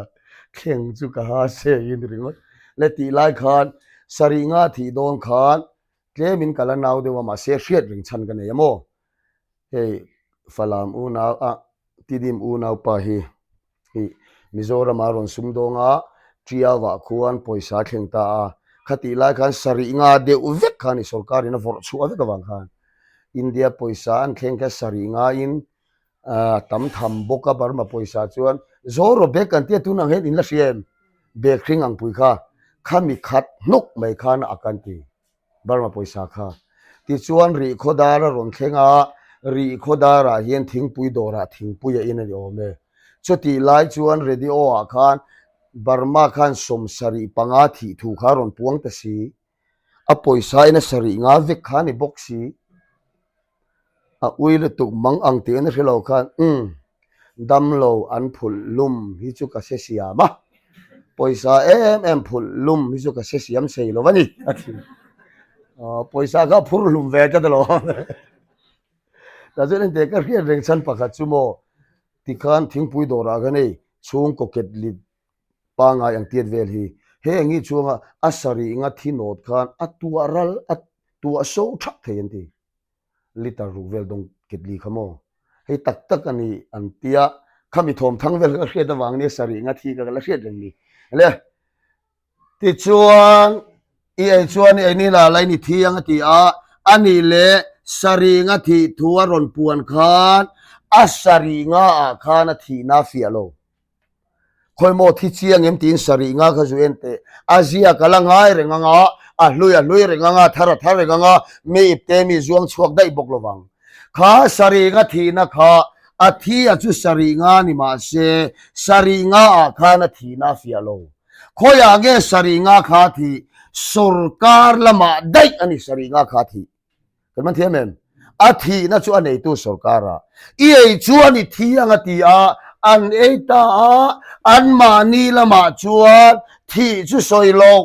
thleng chu ka ha se in ringawt. Le tih lai khan sarih nga thih dawn khan tlemin ka la nau deuh a mahse hriat reng chhan ka nei a maw? Hei Falam unau ah Tidim unaupa hi hi Mizoram a rawn sum dawng a, Ṭiauah khuan pawisa a thleng ta a, khatih lai khan sarih nga deuh vek kha a ni, sorkarin a vawrh chhuah vek avang khan India pawisa an thleng kha sarih ngain a tam tham bawk a, Burma pawisa chuan Zoro bag kan tia tunang hian in la hria em? Bag hring ang pui kha, khami khat hnawk mai khan a kan ti. Burma pawisa kha. Tichuan Rihkhawdar a rawn thleng a, Rihkhawdarah hian thingpui dawrah thingpui a in a ni awm e. Chutih lai chuan radio ah khan Burma khan 75 thih thu kha a rawn puang ta si. A pawisa in a sarih nga vek kha a ni bawk si. A ui lutuk mang ang tih an hre lo khan umm damlo an phulh lum hi chu ka hre siam a, pawisa em em phulh lum hi chu ka hre siam sei lo a ni a ti. Pawisa kha a phur hlum ve tlat alawm. Tah chuan engtiang ka hriat reng chhan pakhat chu maw tikhan thingpui dawrah khan hei chhungkaw ketlit pangai ang tiat vel hi heng hi chhunga a sarih nga thi nawt khan a tuah ral a tuah so thak thei an ti. Liter ruk vel dawng ketli kha maw hei tak tak a ni an tia khami thawm thang vel ka hriat avang nia sarih nga thi ka la hriat reng ni. Le Tichuan, i ei chuan i ei ni la lai ni thiang a ti a, a nih leh sarih nga thih thu a rawn puan khan a sarih nga ah khan a thihna a fiah lo. Khawi maw thi chiang em tiin sarih nga kha zu en teh. A ziak a la ngai reng ang a, a hlui a hlui reng ang a, a thar a thar reng ang a, mi ipte mi zuang chhuak daih bawk lo vang. Kha sarih nga thihna kha a thi a chu sarih nga ni mah se, sarih nga ah khan a thihna a fiah lo. Khawiah nge sarih nga kha thih? Sorkar lamah daih a ni sarih nga kha thih. Kan man thiam em? A thihna chu a neitu sorkar a. I ei chuan i thi ang a ti a, an ei ta a, anmahni lamah chuan thih chu sawi loh,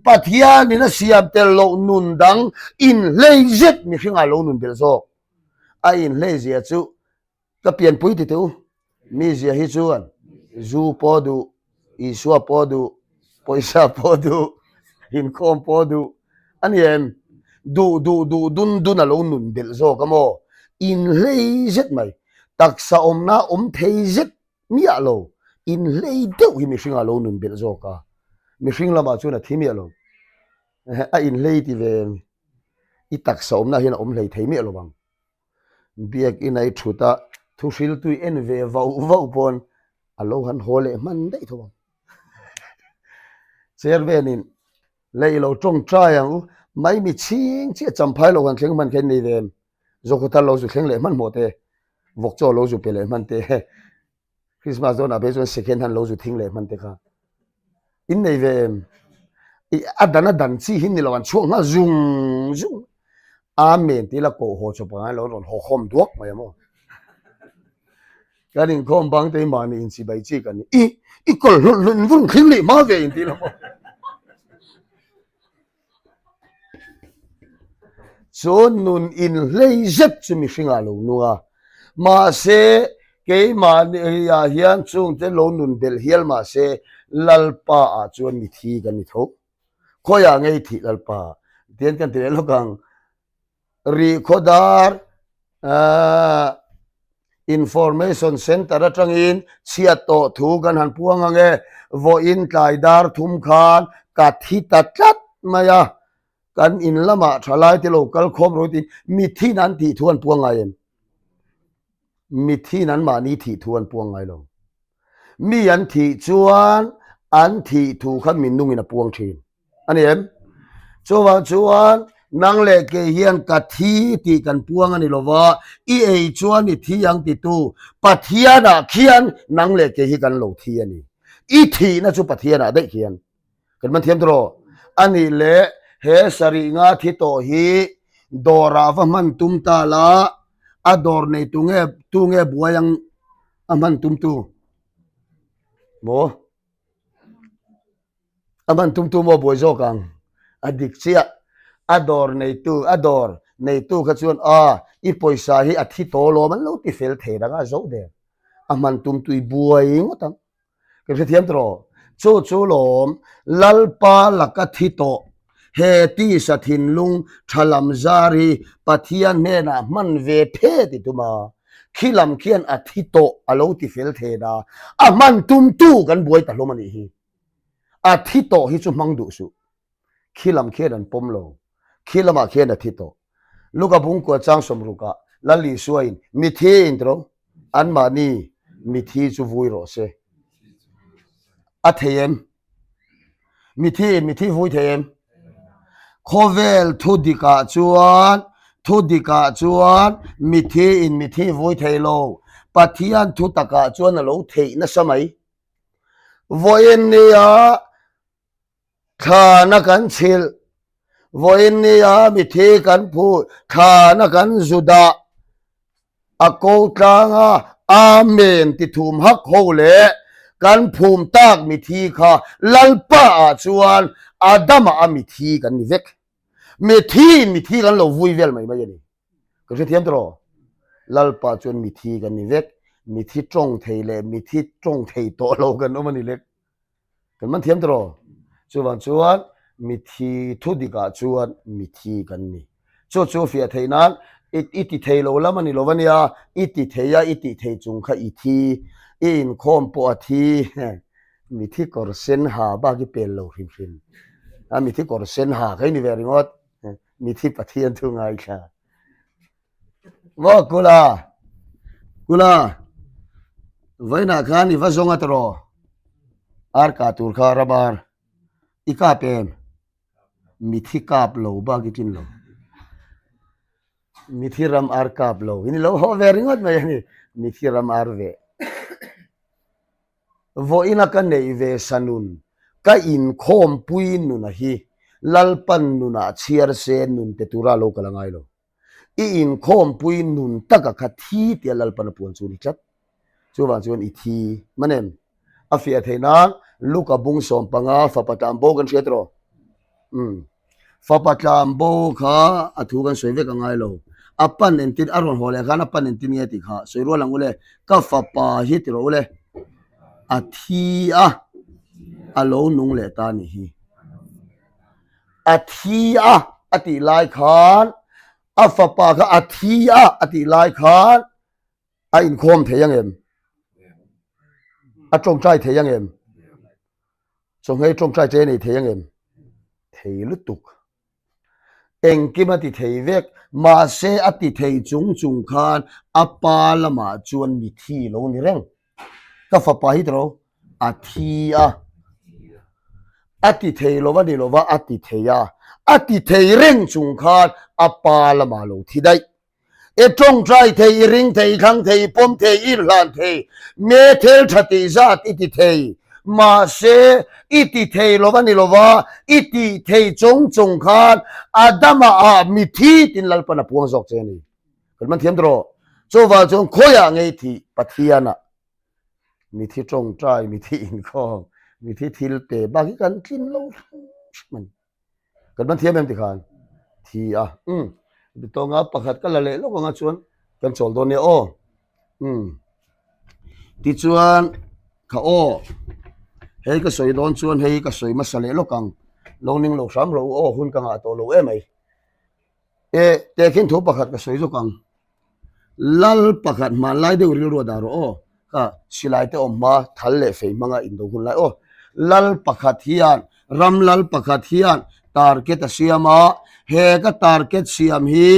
Pathianin a siam tel loh nun dang inhlei zet mihringah lo nun belh zawk. A inhlei zia chu Ka pianpui ti teh u, mi zia hi chuan zu pawh duh, Isua pawh duh, pawisa pawh duh, inkhawm pawh duh a ni em? Duh duh duh dun dun a lo nun belh zawk a maw? Inhlei zet mai, taksa awmna awm thei zet miah lo, inhlei deuh hi mihring a lo nun belh zawk a, mihring lamah chuan a thi miah lo. A inhlei ti ve em? I taksa awmna hian a awm hlei thei miah lo ang. Biakinn a i thut a, thuhriltu i en ve vauh vauh pawn a lo han haw leh hman daih tho ang. Chairman-in lei lo tawngtai ang u, mai mi chhing chiah champhai lo han thleng hman kha in nei ve em? Zawkhuthar lo zu thleng leh hmanhmawh te, vawkchaw lo zu pe leh hman te. Christmas dawnah phei chuan second hand lo zu thing leh hman te kha in nei ve em? I a dan a dan chi hi ni lo an chhuak nghal zung zung. Amen tih la koh haw chawp ang lo rawn haw khawm duak mai a maw. Kan inkhawm bang te hi mahni inchibai chi kan ni. I i kawlh hlawlh hlawlh in vun thling leh hma ve in tih la maw. Chu nun inhlei zet chu mihringah lo nung a, mahse keimahniah hian chungte lo nun belh hial mahse Lalpa ah chuan mithi kan ni tho. Khawiah ngei thih Lalpa tian kan ti leh lawk ang. Rihkhawdar Information Centre atangin chhiat tawh thu kan han puang ang e. Vawiin tlai dar thum khan ka thi ta tlat mai a, kan in lamah thalai te lo kal khawm rawh tiin mithiin an tih thu an puang ngai em? Mithiin anmahni thih thu an puang ngai lo. Mi an thih chuan an thih thu kha minungin a puang thin. A ni em? Chuvang chuan nang leh kei hian ka thi tih kan puang a ni lo va, i ei chuan i thi ang titu Pathianah khian nang leh kei hi kan lo thi a ni. I thihna chu Pathianah daih khian kan man thiam tawh. A nih leh he sarih nga thi tawh hi dawrah va hman tum ta la, a dawr neitu nge tu nge buai ang a hman tumtu maw? A hman tumtu maw buai zawk ang? A dik chiah. A dawr neitu, a dawr neitu kha chuan a i pawisa hi a thi tawh lawm an lo ti fel thei rang a, zo der. A hman tumtu i buai ngawt ang. Ka hrethiam tawh rawh. Chu chu lawm Lalpa laka thi tawh he tisa thinlung tha lam zar hi Pathian hnenah hman ve phe ti tum a, khi lam khian a thi tawh a lo ti fel thei a, a hman tumtu kan buai ta hlawm a nih hi. A thi tawh hi chu hmang duh suh. Khi lam khian an pawm lo. Khi lamah khian a thi tawh. Luka bungkua chang sawmrukah Lal Isuain mithi in tiro anmahni mithi chu vui rawh se. A thei em? Mithi in mithi vui thei em? Khawvel thu dikah chuan thu dikah chuan mithi in mithi vui thei lo. Pathian thu takah chuan a lo theih nasa mai. Vawiin nia thlana kan chhilh, vawiin nia mithi kan phuh, thlana kan zu dah, a ko tlanga Amen ti thum hak ho leh kan phum tak mithi kha Lalpa ah chuan Adama a mithi kan ni vek. Mithi in mithi kan lo vui vel mai mai a ni. Ka hrethiam tawh rawh. Lalpa chuan mithi kan ni vek. Mithi tawng thei leh mithi tawng thei tawh lo kan awm a ni lek. Kan man thiam tawh rawh. Chuvang chuan mithi thu dikah chuan mithi kan ni. Chu chu fiah theih nan i i ti thei lo lam a ni lo a nia, i ti thei a i tih thei chung kha i thi, i inkhawm pawh a thi. Mithi kawr sen ha bak i pel lo hrim hrim. A mithi kawr sen ha kha i ni ve ringawt. Mithi Pathian thu ngaithla. Maw Kula, Kula, vawiinah khan i va zawng a tawh ar kah tur kha ramar i kap em? Mithi kap lo bak i tlin lo. Mithi ram ar kap lo. I ni lo haw ve ringawt mai a ni. Mithi ram ar ve. Vawiina ka neih ve sa nun, ka inkhawmpui nuna hi Lalpan nunah chhiar se nun pe tura lo kal a ngai lo. I inkhawmpui nun taka kha thi tia Lalpan a puan chu a ni tlat. Chuvang chuan i thi man em? A fiah theih nan Luka bung 15 fapa tlan bo kan hriat rawh. Umm. Fapa tlan bo kha a thu kan sawi vek a ngai lo. A pan entin a rawn haw leh khan a pan entin nge tih kha sawi rual ang ule. Ka fapa hi ti rawh ule. A thi a, a lo nung leh ta ni hi. A thi a a tih lai khan a fapa kha a thi a a tih lai khan a inkhawm thei ang em? A tawngtai thei ang em? Chawhmeh tawngtai che nei thei ang em? Thei lutuk. Engkim a ti thei vek, mahse a ti thei chung chung khan a pa lamah chuan mithi lo ni reng. Ka fapa hi tawh a thi a, a ti thei lo a ni lo va, a ti thei a, a ti thei reng chung khan a pa lamah lo thi daih. I tawngtai thei, i ring thei, i thlang thei, i pawm thei, i inhlan thei, me thel tha tih zat i ti thei. Mahse, i ti thei lo va ni lo va, i tih thei chung chung khan Adama ah mithi tin Lalpan a puang zawk che a ni. Kan man thiam tawh. Chuvang chuan khawiah ngei thih Pathianah mithi tawngtai, mithi inkhawm, mithi thil pe bak hi kan tlin lo hrim hrim a ni. Kan man thiam em ti khan thi a umm tawnga pakhat ka la leh lawk anga chuan kan chawl dawn nia aw umm tichuan kha aw hei ka sawi dawn chuan hei ka sawi hmasa leh lawk ang lo ning lo hram rawh u aw hun ka ngah tawh lo em mai. E, tehkhin thu pakhat ka sawi zawk ang. Lal pakhat hmanlai deuh rilru a dah rawh aw. Kha silai te awm hma thal leh fei hmanga indo hun lai aw. Lal pakhat hian, ram lal pakhat hian target a siam a, he ka target siam hi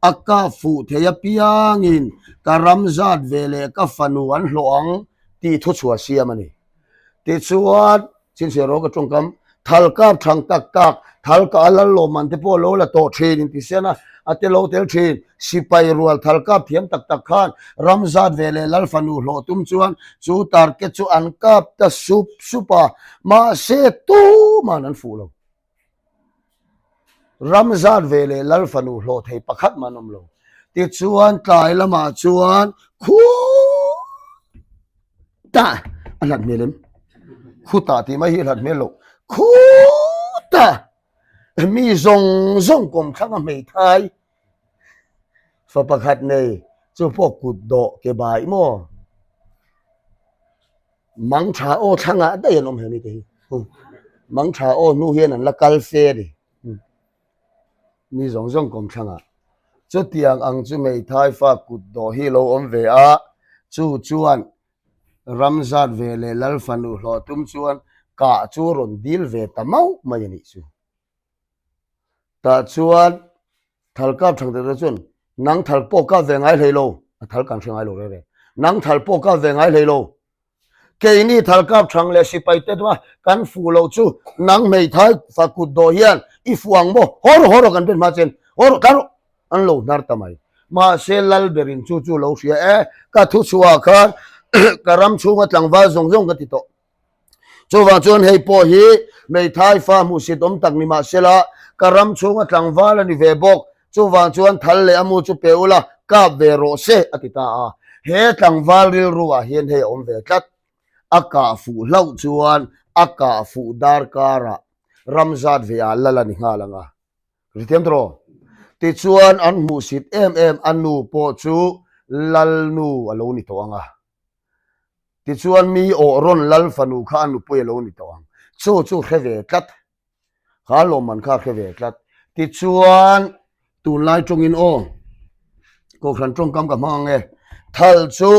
a kap fuh thei apiangin ka ram zat ve leh ka fanu an hlawh ang tih thuchhuah siam a ni. Tichuan, Chhinchhiah rawh ka tawngkam, thal kap thang tak tak, thal kah a lal lawmman te pawh a lo la tawh thin intihsian a, a te lo tel thin. Sipai rual thal kap thiam tak tak khan ram zat ve leh lal fanu hlawh tum chuan chu target chu an kap ta sup sup a, mahse tuman an fuh lo. Ram zat ve leh lal fanu hlawh thei pakhat mah an awm lo. Tichuan tlai lamah chuan Khutah a hlat hmel em? Khutah tih mai hi a hlat hmel loh. Khutah mi zawng zawng kawmthlang a hmeithai fa pakhat nei chu pawh kut dawh ke bai maw? Mang tha aw thlangah daih an awm he mite hi. Mang tha aw hnu hian an la kal fe a ni. Mi zawng zawng kawm thlangah. Chutiang ang chu Meithai fa kut dawh hi lo awm ve a, chu chuan ram zat ve leh Lal fanu hlawh tum chuan kah chu rawn dil ve ta mauh mai a nih chu. Tah chuan thal kap thang te chuan nang thal pawh kap ve ngai hlei lo, a thal kan hre ngai lo reng reng, nang thal pawh kap ve ngai hlei lo, keini thal kap thang leh sipai te chuan kan fuh loh chu nang hmeithai fa kut dawh hian i fuh ang maw, haw rawh haw rawh kan ben hma chen, haw rawh tlan rawh an lo hnar ta mai. Mahse lal berin chu chu lo hria e, ka thu chhuah khan ka ram chhunga tlangval zawng zawng ka ti tawh. Chuvang chuan hei pawh hi hmeithai fa hmuhsit awm tak ni mahsela ka ram chhunga tlangval a ni ve bawk. Chuvang chuan thal leh a mu chu pe ula kap ve rawh se a ti ta a. He tlangval rilru ah hian hei a awm ve tlat. A kah fuh hlauh chuan a kah fuh darkarah ram zat ve ah lal a ni nghal ang a. Hrethiam tawh? Tichuan an hmuhsit em em a nu pawh chu lalnu a lo ni tawh ang a. Tichuan mi awh rawn lal fanu kha a nupui a lo ni tawh ang. Chu chu hre ve tlat. Kha lawmman kha hre ve tlat. Tichuan tunlai tawngin aw, Kohhran tawngkam ka hmang ang e, thal chu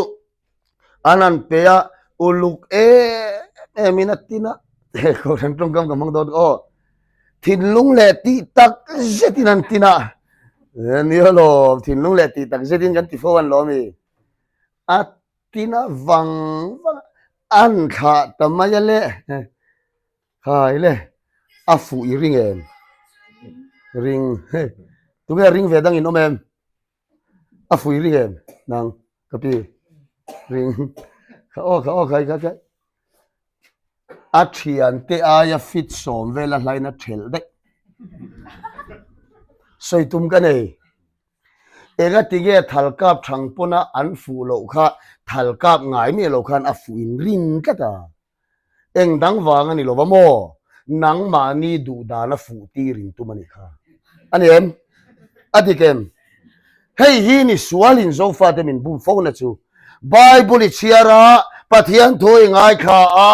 an han pe a, uluk em emin a tin a, Kohhran tawngkam ka hmang dawn aw, thinlung leh tih tak zetin an tin a, nia lawm, thinlung leh tih tak zetin kan ti fo an lawm i. A tina vang vang a, an thlah ta mai a le. Khai le, a fuh i ring em? Ring, hei, tunge ring ve dang in awm em? A fuh i ring em? Nang, ka pi, ring, kha aw, kha aw, khai, kha, kha. A thian te aia fit sawm vel a hlain a thelh daih. Sawi tum ka nei. Engatinge thal kap thang pawna an fuh loh kha thal kap ngai miah lo khan a fuh in rin tlat a. Eng dang vang a ni lo va maw? Nangmahni duh dan a fuh tir in tum a nih kha. A ni em? A dik em? Hei hi ni sualin Zofate min bum fo na chu. Bible i chhiar a, Pathian thu i ngaithla a,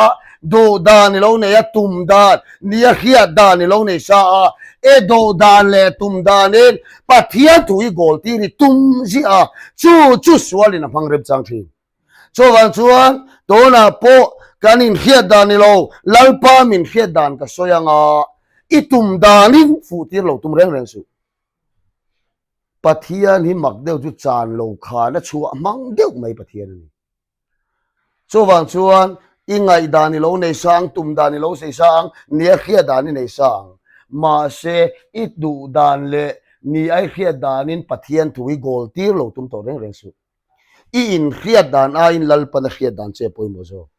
duh dan i lo nei a, tum dan, nia hriat dan i lo nei sa a, e duh dan leh tum danin Pathian thu i goal tir i tum ziah a, chu chu sualin a hmang remchang thin. Chuvang chuan tunah pawh kan inhriat dan ni lo, Lalpa min hriat dan ka sawi anga i tum danin fuh tir lo tum reng reng suh. Pathian hi mak deuh chu chan lo khan a chhuah hmang deuh mai Pathian a ni. Chuvang chuan i ngaihdan i lo nei sa ang, tum dan i lo sei sa ang, nia hriat dan i nei sa ang. Mahse i duh dan leh ni ai hriat danin Pathian thu hi goal tir lo tum tawh reng reng suh. I inhriat dan aiin Lalpan a hriat dan che pawimawh zawk.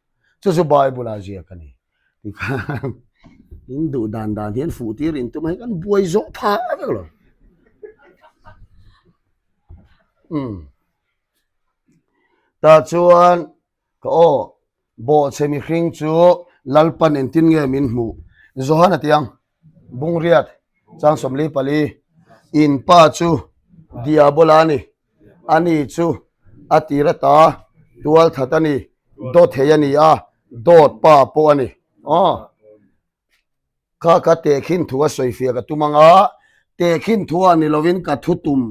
Chu chu Bible ah ziak a ni. Tikhan in duh dan dan hian fuh tir in tum a hei kan buai zawh phah vek lo. Umm. Tah chuan Ka aw, bawhchhe mihring chu Lalpan engtin nge min hmuh? Johan a ti ang, Bungriat, chang 44, in pa chu Diabola a ni, ani chu a tir ata tualthat a ni, dawthei a ni a, dawt pa pawh a ni. Aw. Kha ka tehkhin thu a sawifiah ka tum ang a, tehkhin thu ah ni lovin ka thu tum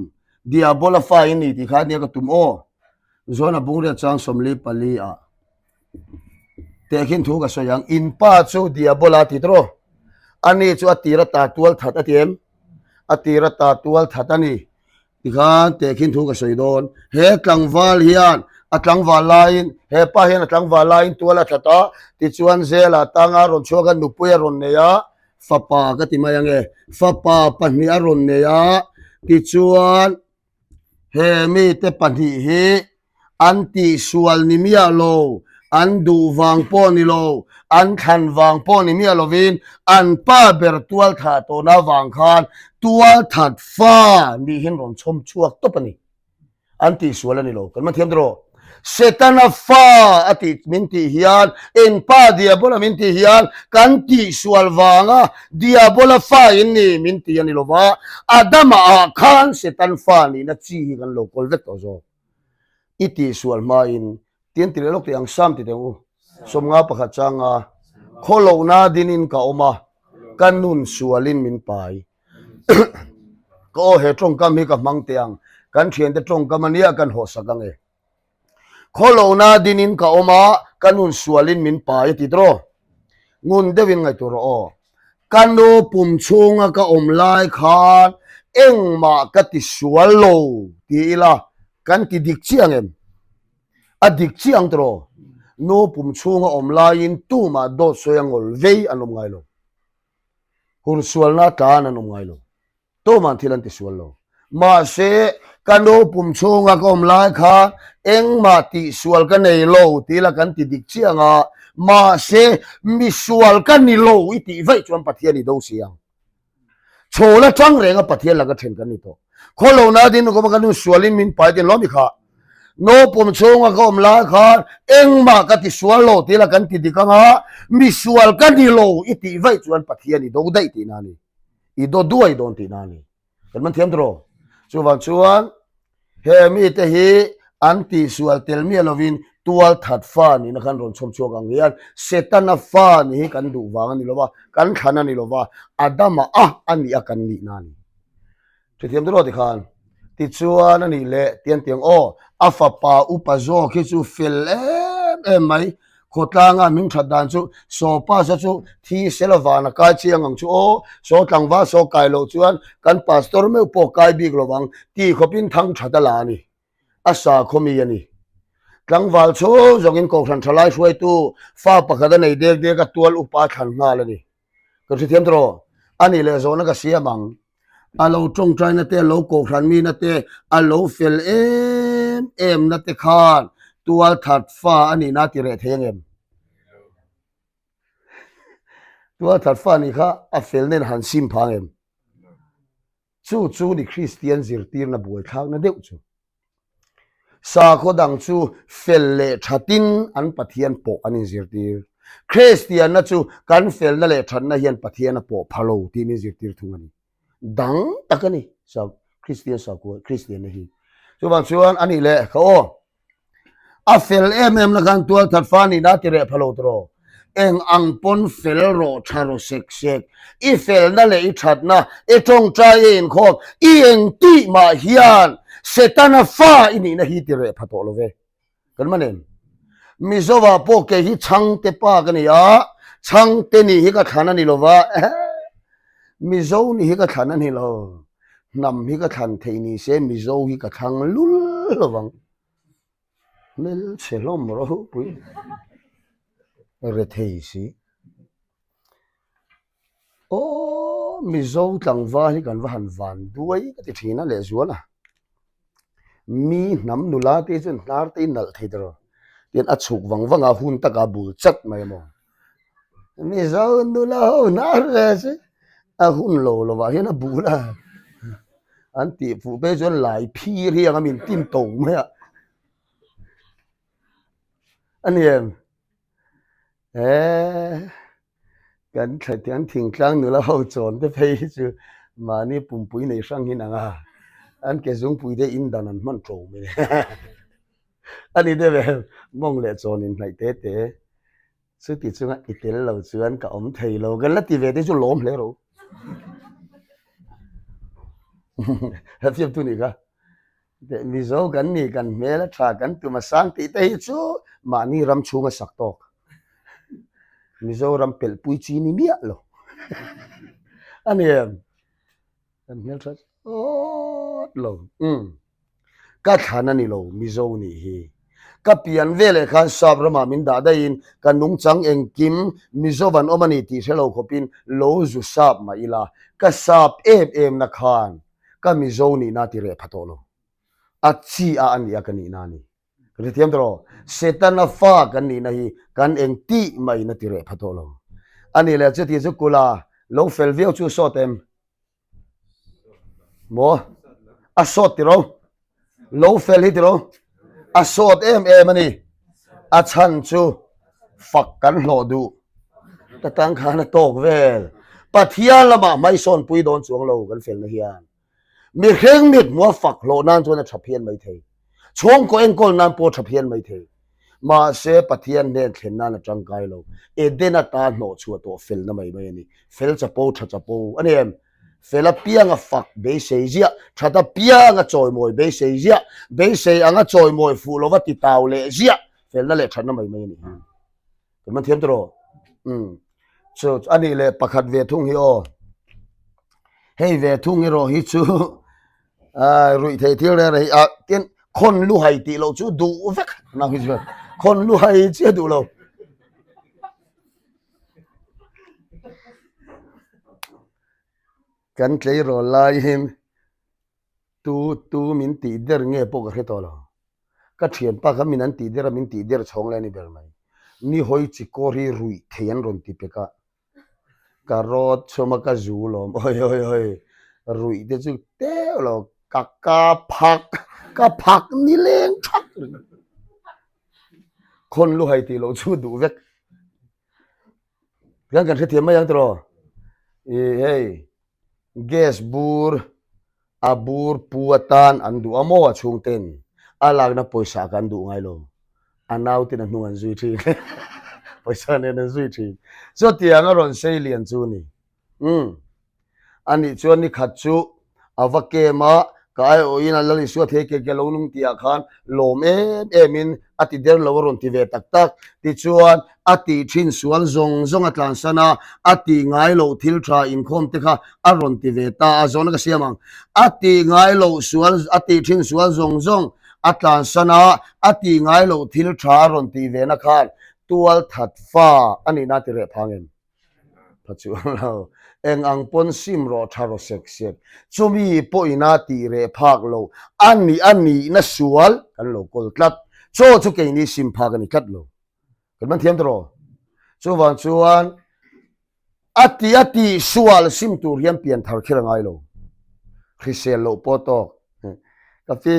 Diabola fa i ni tih kha ania ka tum aw. Zona Bungriat chang 44 ah tehkhin thu ka sawi ang, in pa chu Diabola a ti tawh, ani chu a tir ata tual that a ti em? A tir ata tual that a ni. Tikhan tehkhin thu ka sawi dawn. He tlangval hian a tlangval laiin, he pa hian a tlangval laiin tual a that a, tichuan Zela tanga rawn chhuak a, nupui a rawn nei a, fapa ka ti mai ange, fapa pahnih a rawn nei a, tichuan he mite pahnih hi An tihsual ni miah lo, an duh vang pawh ni lo, an thlan vang pawh ni miah lovin an pa ber tualthah tawhna vang khan tualthat fa nihin rawn chhawm chhuak tawp a ni. An tihsual a ni lo. Kan man thiam tawh. Setana fa a tih min tih hian, eng pa Diabola min tih hian kan tihsual vanga Diabola fa in ni min ti a ni lova, Adama ah khan Setan fa nihna chi hi kan lo kawl vek tawh zawk. I tihsual hmain tin ti leh lawk tih ang sam ti teh u. 51 changa khawlohna dinin ka awm a, ka nun sualin min pai. Ka aw he tawngkam hi ka hmang teh ang, kan thiante tawngkam ania kan hawhsak ang e. Khawlohna dinin ka awm a, ka nun sualin min pai a ti tawh. Ngun deuhin ngaihtuah rawh aw. Ka nu pum chhunga ka awm lai khan engmah ka ti sual lo ti ila kan ti dik chiah ang em? A dik chiah ang tawh. Nu pum chhunga awm laiin tumah dawt sawi a ngawl vei an awm ngai lo. Hur sualna tlan an awm ngai lo. Tuman thil an ti sual lo. Mahse, Ka nu pum chhunga ka awm lai khan engmah tihsual ka nei lo tih la kan ti dik chiang a, mahse misual ka ni lo i tih vaih chuan Pathian i do si ang. Chhawl atang renga Pathian laka then kan ni tawh. Khawlona din kawma ka nu sualin min pai tin lawm i kha. No pum chhunga ka awm lai khan engmah ka ti sual lo tih la kan ti dik anga misual ka ni lo i tih vaih chuan Pathian i do daih tihna a ni. I do duai dawn tihna a ni. Kan man thiam tawh. Chuvang chuan he mite hi an tihsual tel miah lovin tual that fa nihna khan rawn chhawm chhuak ang hian Setana fa nih hi kan duh vang a ni lo va, kan thlan a ni lo va, Adama a a nih a kan nihna a ni. Thuthiam tawh tikhan tichuan a nih leh tiang tiang aw a fapa upa zawk hi chu fel em em mai Khawtlanga min that dan chu saw pasa chu thi sela van a kai chiang ang chu aw, saw tlangval saw kai loh chuan kan pastor meuh pawh kai bik lo vang ti khawpin thang that a la a ni. A sa khaw mi a ni. Tlangval chhung zawngin Kohhran thalai hruaitu fa pakhat a nei dek dek a tual upa thlan nghal a ni. Kan hrethiam tawh rawh. A nih leh zawhna ka siam ang. A lo tawngtaina te, a lo kohhran mina te, a lo fel em em na te khan tual that fa a nihna a ti reh thei ang em? Tual that fa nih kha a fel nen han sim phah ang em? Chu chu ni Kristian zirtirna buaithlakna deuh chu. Sakhaw dang chu fel leh thatin an Pathian pawh an inzirtir. Kristianna chu kan felna leh thatna hian Pathian a pawh pha lo tih min zirtir thung a ni. Dang tak a ni Kristian sakhua Kristianna hi. Chuvang chuan a nih leh kha aw. A fel em em na khan tual that fa nihna a ti reh pha lo tawh. Eng ang pawn fel rawh tha rawh sek sek. I felna leh i thatna, i tawngtai i inkhawm, i eng tih mah hian Setana fa i nihna hi ti reh pha tawh lo ve. Kan man em? Mizoah pawh kei hi chhangte pa ka ni a, chhangte nih hi ka thlan a ni lo va, Mizo nih hi ka thlan a ni lo. Hnam hi ka thlan theih ni se Mizo hi ka thlang lul lo vang. Hmelchhe hlawm ropui rethei si. Aw Mizo tlangval hi kan va han van duai ka ti thin a lehzual a. Mi hnam nula te chuan hnar te in nalh thei ta rawh. Tian a chhuk vang vang a hun taka bul chat mai a maw. Mizo nula ho hnar ve si a hun lo lovah hian a bul a. An tih fuh phei chuan lai phir hi anga min tin to mai a. A ni em? Eee kan thla kan thingtlang nula ho chawn te phei hi chu mahni pumpui nei hrang hi nang a an ke zungpui te in dan an hman to mai a ni deuh em mawng leh chawn in hnaih te te chuti chunga i tel lo chuan ka awm thei lo kan la ti ve te chu lawm hle ro hetiang tu nih kha Mizo kan ni kan hmel a tha kan tum a sang tih te hi chu mahni ram chhunga sak tawk Mizoram pelhpui chi ni miah lo a ni em kan hmel tha thlawt lo umm ka thlan a ni lo Mizo nih hi ka pian veleh khan sap ramah min dah daihin ka nungchang engkim Mizo an awm a ni tih hre lo khawpin lo zu sap mah ila ka sap em em na khan ka Mizo nihna ti reh pha tawh lo. A chi a a nih a ka nihna a ni. Ka hrethiam tawh lo. Setana fa kan nihna hi kan eng tih maiin a ti reh pha tawh lo. A nih leh chuti chu kula lo fel viau chu sawt em? Maw? A sawt tiro? Lo fel hi tiro? A sawt em em a ni. A chhan chu fak kan hlawh duh. Ta tang khan a tawk vel. Pathian lamah hmaisawn pui dawn chuang lo kan felna hian. Mihring mit hmua fak hlawh nan chuan a tha phian mai thei. Chhungkaw enkawl nan pawh a tha phian mai thei. Mahse Pathian hnen thlen nan a tangkai lo. Eden ata hnawh chhuah tawh felna mai mai a ni. Fel chapo tha chapo a ni em? Fel apianga fak beisei ziah, that apianga chawimawi beisei ziah, beisei anga chawimawi fuh lova ti tau leh ziah, felna leh thatna mai mai a ni hi. Kan man thiam tawh umm chu a nih leh pakhat ve thung hi aw. Hei ve thung erawh hi chu ah ruih theih thil reng reng hi ah tin khawn lu hai tih loh chu duh vek nang hi chuan khawn lu hai chiah duh lo. Kan tleirawl laiin. Tu tu min tih der nge pawh ka hre tawh lo. Ka thianpa kha min an tih der a, min tih der chhawng lai a ni ber mai. Ni hawi chi kawr hi ruih thei an rawn ti pek a. Ka rawt chhawm a ka zu lawm oi oi oi ruih te chu teuh lo ka ka phak ka phak ni leng thak ringawt. Khawn lu hai tih loh chu duh vek. Tiang kan hrethiam mai ang tiraw? Ih hei gas bur a bur pu atan an duh a maw a chhungten a lakna pawisa kan duh ngai lo. A nautin a hnung an zui thin pawisa nen an zui thin. Chutiang a rawn sei lian chu ni. Umm. A nih chuan ni khat chu a va kem a, ka aiawhin a Lal Isua thei ke ke lo nung tihah khan lawm em emin a ti der lo a rawn ti ve tak tak. Tichuan, a tih thin sual zawng zawng a tlansan a, a tih ngai loh thil tha inkhawm te kha a rawn ti ve ta a, zawhna ka siam ang. A tih ngai loh sual, a tih thin sual zawng zawng a tlansan a, a tih ngai loh thil tha a rawn tih ve na khan tualthat fa a nihna a ti reh phang em? Pha chuang lo. Eng ang pawn sim rawh tha rawh sek sek. Chumi pawhin a tih reh phak lo. A nih a nihna sual kan lo kawl tlat. Chaw chu keini sim phak a ni tlat lo. Kan man thiam ta rawh. Chuvang chuan a tih a tih sual sim tur hian pian thar kher a ngai lo. Hrisel loh pawh tawk. Ka pi.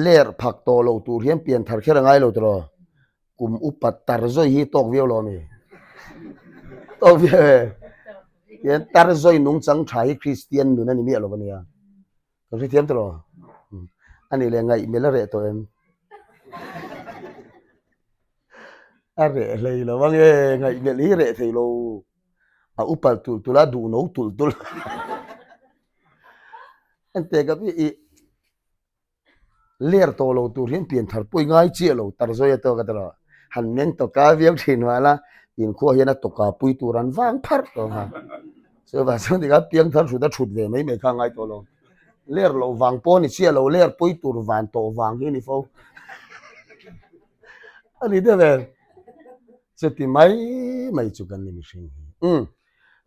Ler phak tawh lo tur hian pian thar kher a ngai lo tiraw? Kum upa tar zawi hi tawk viau lo ami? Tawk viau e. Hian tar zawi nungchang tha hi Kristian nun a ni miah lo a nia. Kan hrethiam tiraw? A nih leh ngaihmel a reh tawh em? A reh hlei lo ange, ngaihmel hi reh thei lo. A upa tulh tulh a, duh no tulh tulh. Ente ka pi i ler tawh lo tur hian pian thar pawh i ngai chiah lo tar zawi a tawk a tawh han meng tawka viau thin mah la inkhua hian a tawka pui tur an vang pharh tawh ang a chuvang chuan tikhan piang thar hrut a thut ve mai mai kha a ngai tawh lo ler loh vang pawh a ni chiah lo ler pui tur van tawh vang hi a ni fo a ni deuh em chuti mai mai chu kan ni mihring hi umm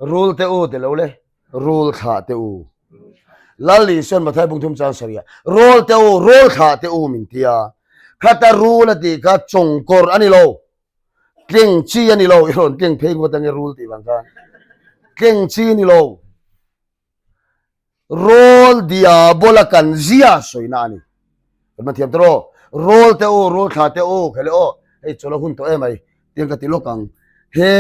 rul te u ti lo le. Rul thlah teh u. Lal Isuan Mathai bung thum chang sawi a, Rul teh u, rul thlah teh u min ti a. Khata rul a tih kha chawngkawr a ni lo, tleng chi a ni lo, i rawn tleng phei ngawt ange rul tih vang khan. Tleng chi a ni lo. Rul diabola kan zia sawina a ni. Kan man thiam tawh rawh. Rul teh u, rul thlah teh u, kha le aw, hei chawlh a hun tawh em ai, tiang ka ti lawk ang. He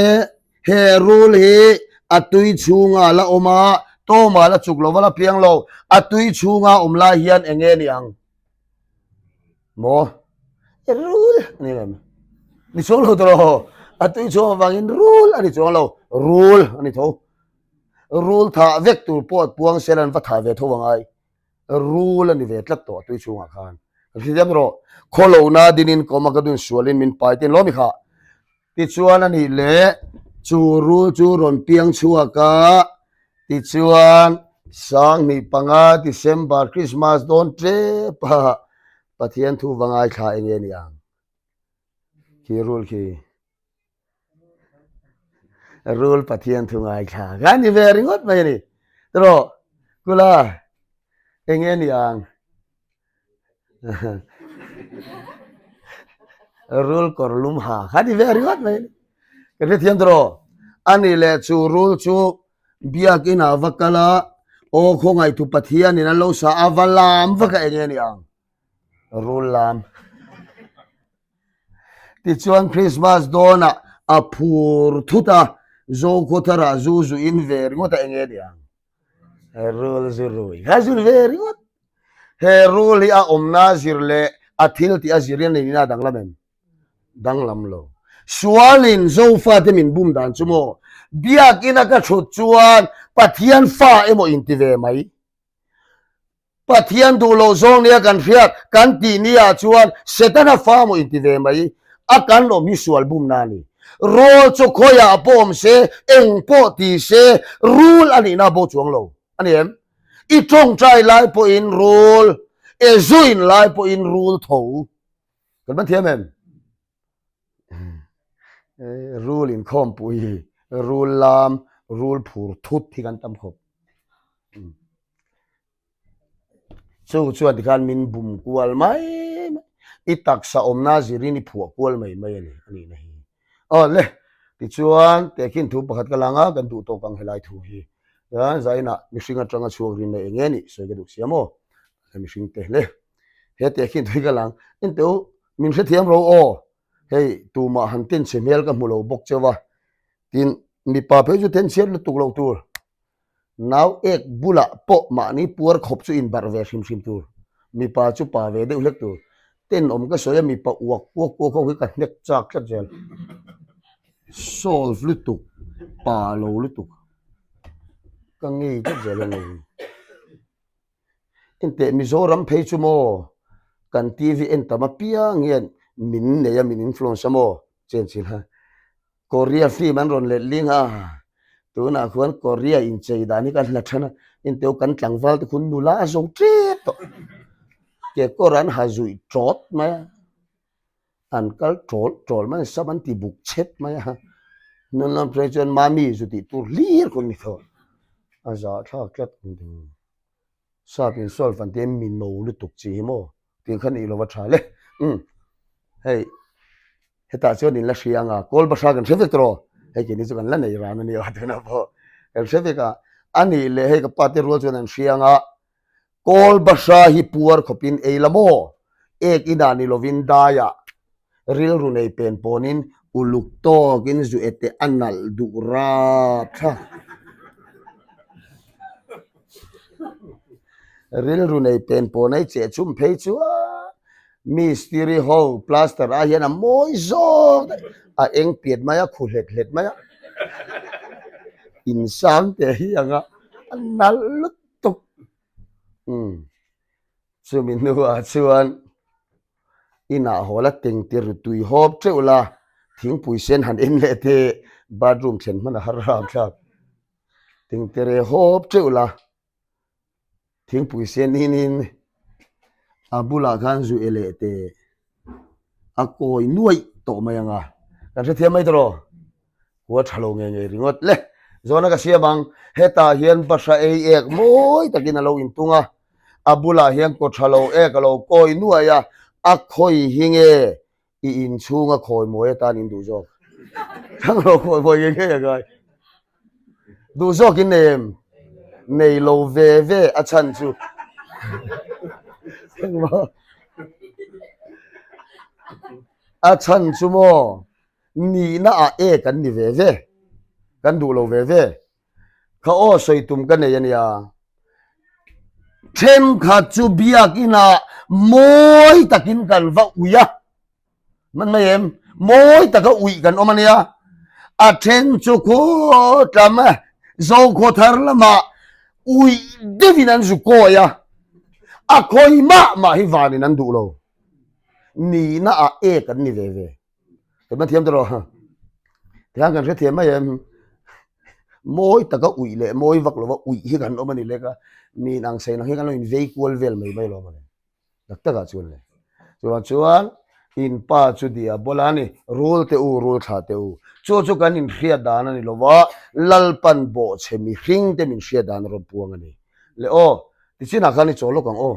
He rul hi a tui chhunga la awm a, tawma la chuk lova la piang lo. A tui chhunga awm lai hian eng nge ni ang? Maw? E rul a ni em? Ni chuang lo tawh. A tui chhung avangin rul a ni chuang lo. Rul a ni tho. Rul thah vek tur pawh puang sel an va thah ve tho angai. Rul a ni ve tlat tawh a tui chhungah khan. Ka hrethiam rawh. Khawlohna dinin kawma ka dun sualin min pai tin lawm i khah. Tichuan a nih leh chu rul chu rawn piang chhuak a, tichuan 2005 December Christmas dawn tep a Pathian thu va ngaithla eng nge ni ang khi rul khi rul Pathian thu ngaithla kha ni ve ringawt mai a ni tawh kula eng nge ni ang. Rul kawr lum ha kha ni ve ringawt mai a ni. Ka hrethiam tawh rawh. A ni leh chu rul chu biakin ah va kal a, aw khawngaih thu Pathianin an lo sa a, va lam vak a eng nge ni ang? Rul lam. Tichuan Christmas dawnah a phur thut a, Zokhawtharah zu zuin ve ringawt a eng nge ni ang? Rul zu rui kha zir ve ringawt. He rul hi a awmna zir leh a thil tih a zir hian engin a danglam em? Danglam lo. Sualin Zofate min bum dan chu maw? Biakina ka thut chuan Pathian fa emaw inti ve mai. Pathian duh loh zawng nia kan hriat kan tih ni ah chuan Setana fa maw inti ve mai a kan awm hi sual bumna a ni. Rawl chu khawiah pawh awm se, eng pawh ti se, rul a nihna bo chuang lo a ni em? I tawngtai lai pawhin rul, e zuin lai pawhin rul tho. Kan man thiam em? Rul inkhawmpui hi, rul lam, rul phur thut hi kan tam khawp. Chung chuan tikhan min bum kual mai mai. I taksa awmna zirin i phuah kual mai mai a ni, a nihna hi. Aw le, tichuan tehkhin thu pakhat ka lang a, kan duh tawk ang helai thu hi. Chuan zainah mihring atanga chhuak rinna eng nge nih sawi ka duh sia maw? Mihring te hle. He tehkhin thu hi ka lang. Enteh u, min hrethiam ro aw. Hei tumah han ten chhe hmel ka hmu lo bawk cheu a, tin mipa phei chu then chhiat lutuk loh tur, nau ek bulah pawh mahni puar khawp chu inbarh ve hrim hrim tur, mipa chu pa ve deuh hlek tur, tenawm ka sawi a mipa uak uak uak ho hi ka hnek chak tlat zel, solve lutuk, pa lo lutuk, ka ngei tlat zel a ni. Enteh Mizoram phei chu maw kan TV en tam apiang hian min nei a min influence a maw chenchilh a Korea film an rawn let ling a tunah khuan Korea inchei dan hi kan la then a enteh kan tlangval te khu nula a zo tep tawh kekawr an ha zuih tawt mai a. An kal tawl tawl mai a, sam an ti buk chhet mai a, hnung lam phei chuan mami zu tih tur hlir kawng ni tawh, a zahthlak tlat ang ding. Sap in solve an tia mi no lutuk chi hi maw tih kha nih lova tha le. Umm hei hetah chuan in la hria anga kawl bahra kan hre vek tawh rawh, hei keini chu kan la nei ran a nia tunah pawh kan hre vek a, a nih leh hei ka pa te rual chuan an hria anga Kawl bahra hi puar khawpin ei la maw? Ek inah ni lovin daiah rilru nei pen pawnin uluk tawkin zu ete a nalh duh rap thlak. Rilru nei pen pawn ei cheh chum phei chuan mistiri ho plaster ah hian a mawi zawk daih a eng piat mai a khu hlet hlet mai a insang teh hi anga a nalh lutuk. tuk. Umm. Chumi hnuah chuan inah haw la teng tir tui hawp teuh la, thingpui sen han en leh te bathroom thlen hman a har rap thlak. Teng tir hawp teuh la, thingpui sen inin a bulah khan zu e leh te a kawi nuaih tawh mai ang a, kan hrethiam mai tawh rawh. Khua tha lo ngei ngei ringawt le. Zawhna ka siam ang, hetah hian bahra ei ek mawi takin a lo intung a, a bulah hian kaw tha lo ek a lo kawi nuai a, a khawi hi nge i inchhunga khawi mawi atan in duh zawk? Thang lo khawi mawi ngei ngei a ngai. Duh zawk in nei em? Nei lo ve ve a chhan chu. A chhan chu maw? Nihna ah e kan ni ve ve, kan duh lo ve ve. Kha aw sawi tum ka nei a nia. Thenkhat chu biakinah mawi takin kan va ui a, man mai em? Mawi taka uih kan awm a nia. A then chu khaw tlam Zokhaw thar lamah uih deuhin an zu kawi a, a khawi mah mah hi vanin an duh lo. Nihna ah e kan ni ve ve. Kan man thiam ta rawh. Tiang kan hrethiam mai em. Mawi taka uih leh mawi vak lova uih hi kan awm a ni lek a. Mi inang sei nang hi kan lo invei kual vel mai mai lo a ni. Tak takah chuan le. Chuvang chuan in pa chu diabola a ni. Rul te u, rul thla te u. Chu chu kan inhriat dan a ni lova, Lalpan bawhchhe mihring te min hriat dan a rawn puang a ni. Le aw, tichinah khan i chawl lawk ang aw.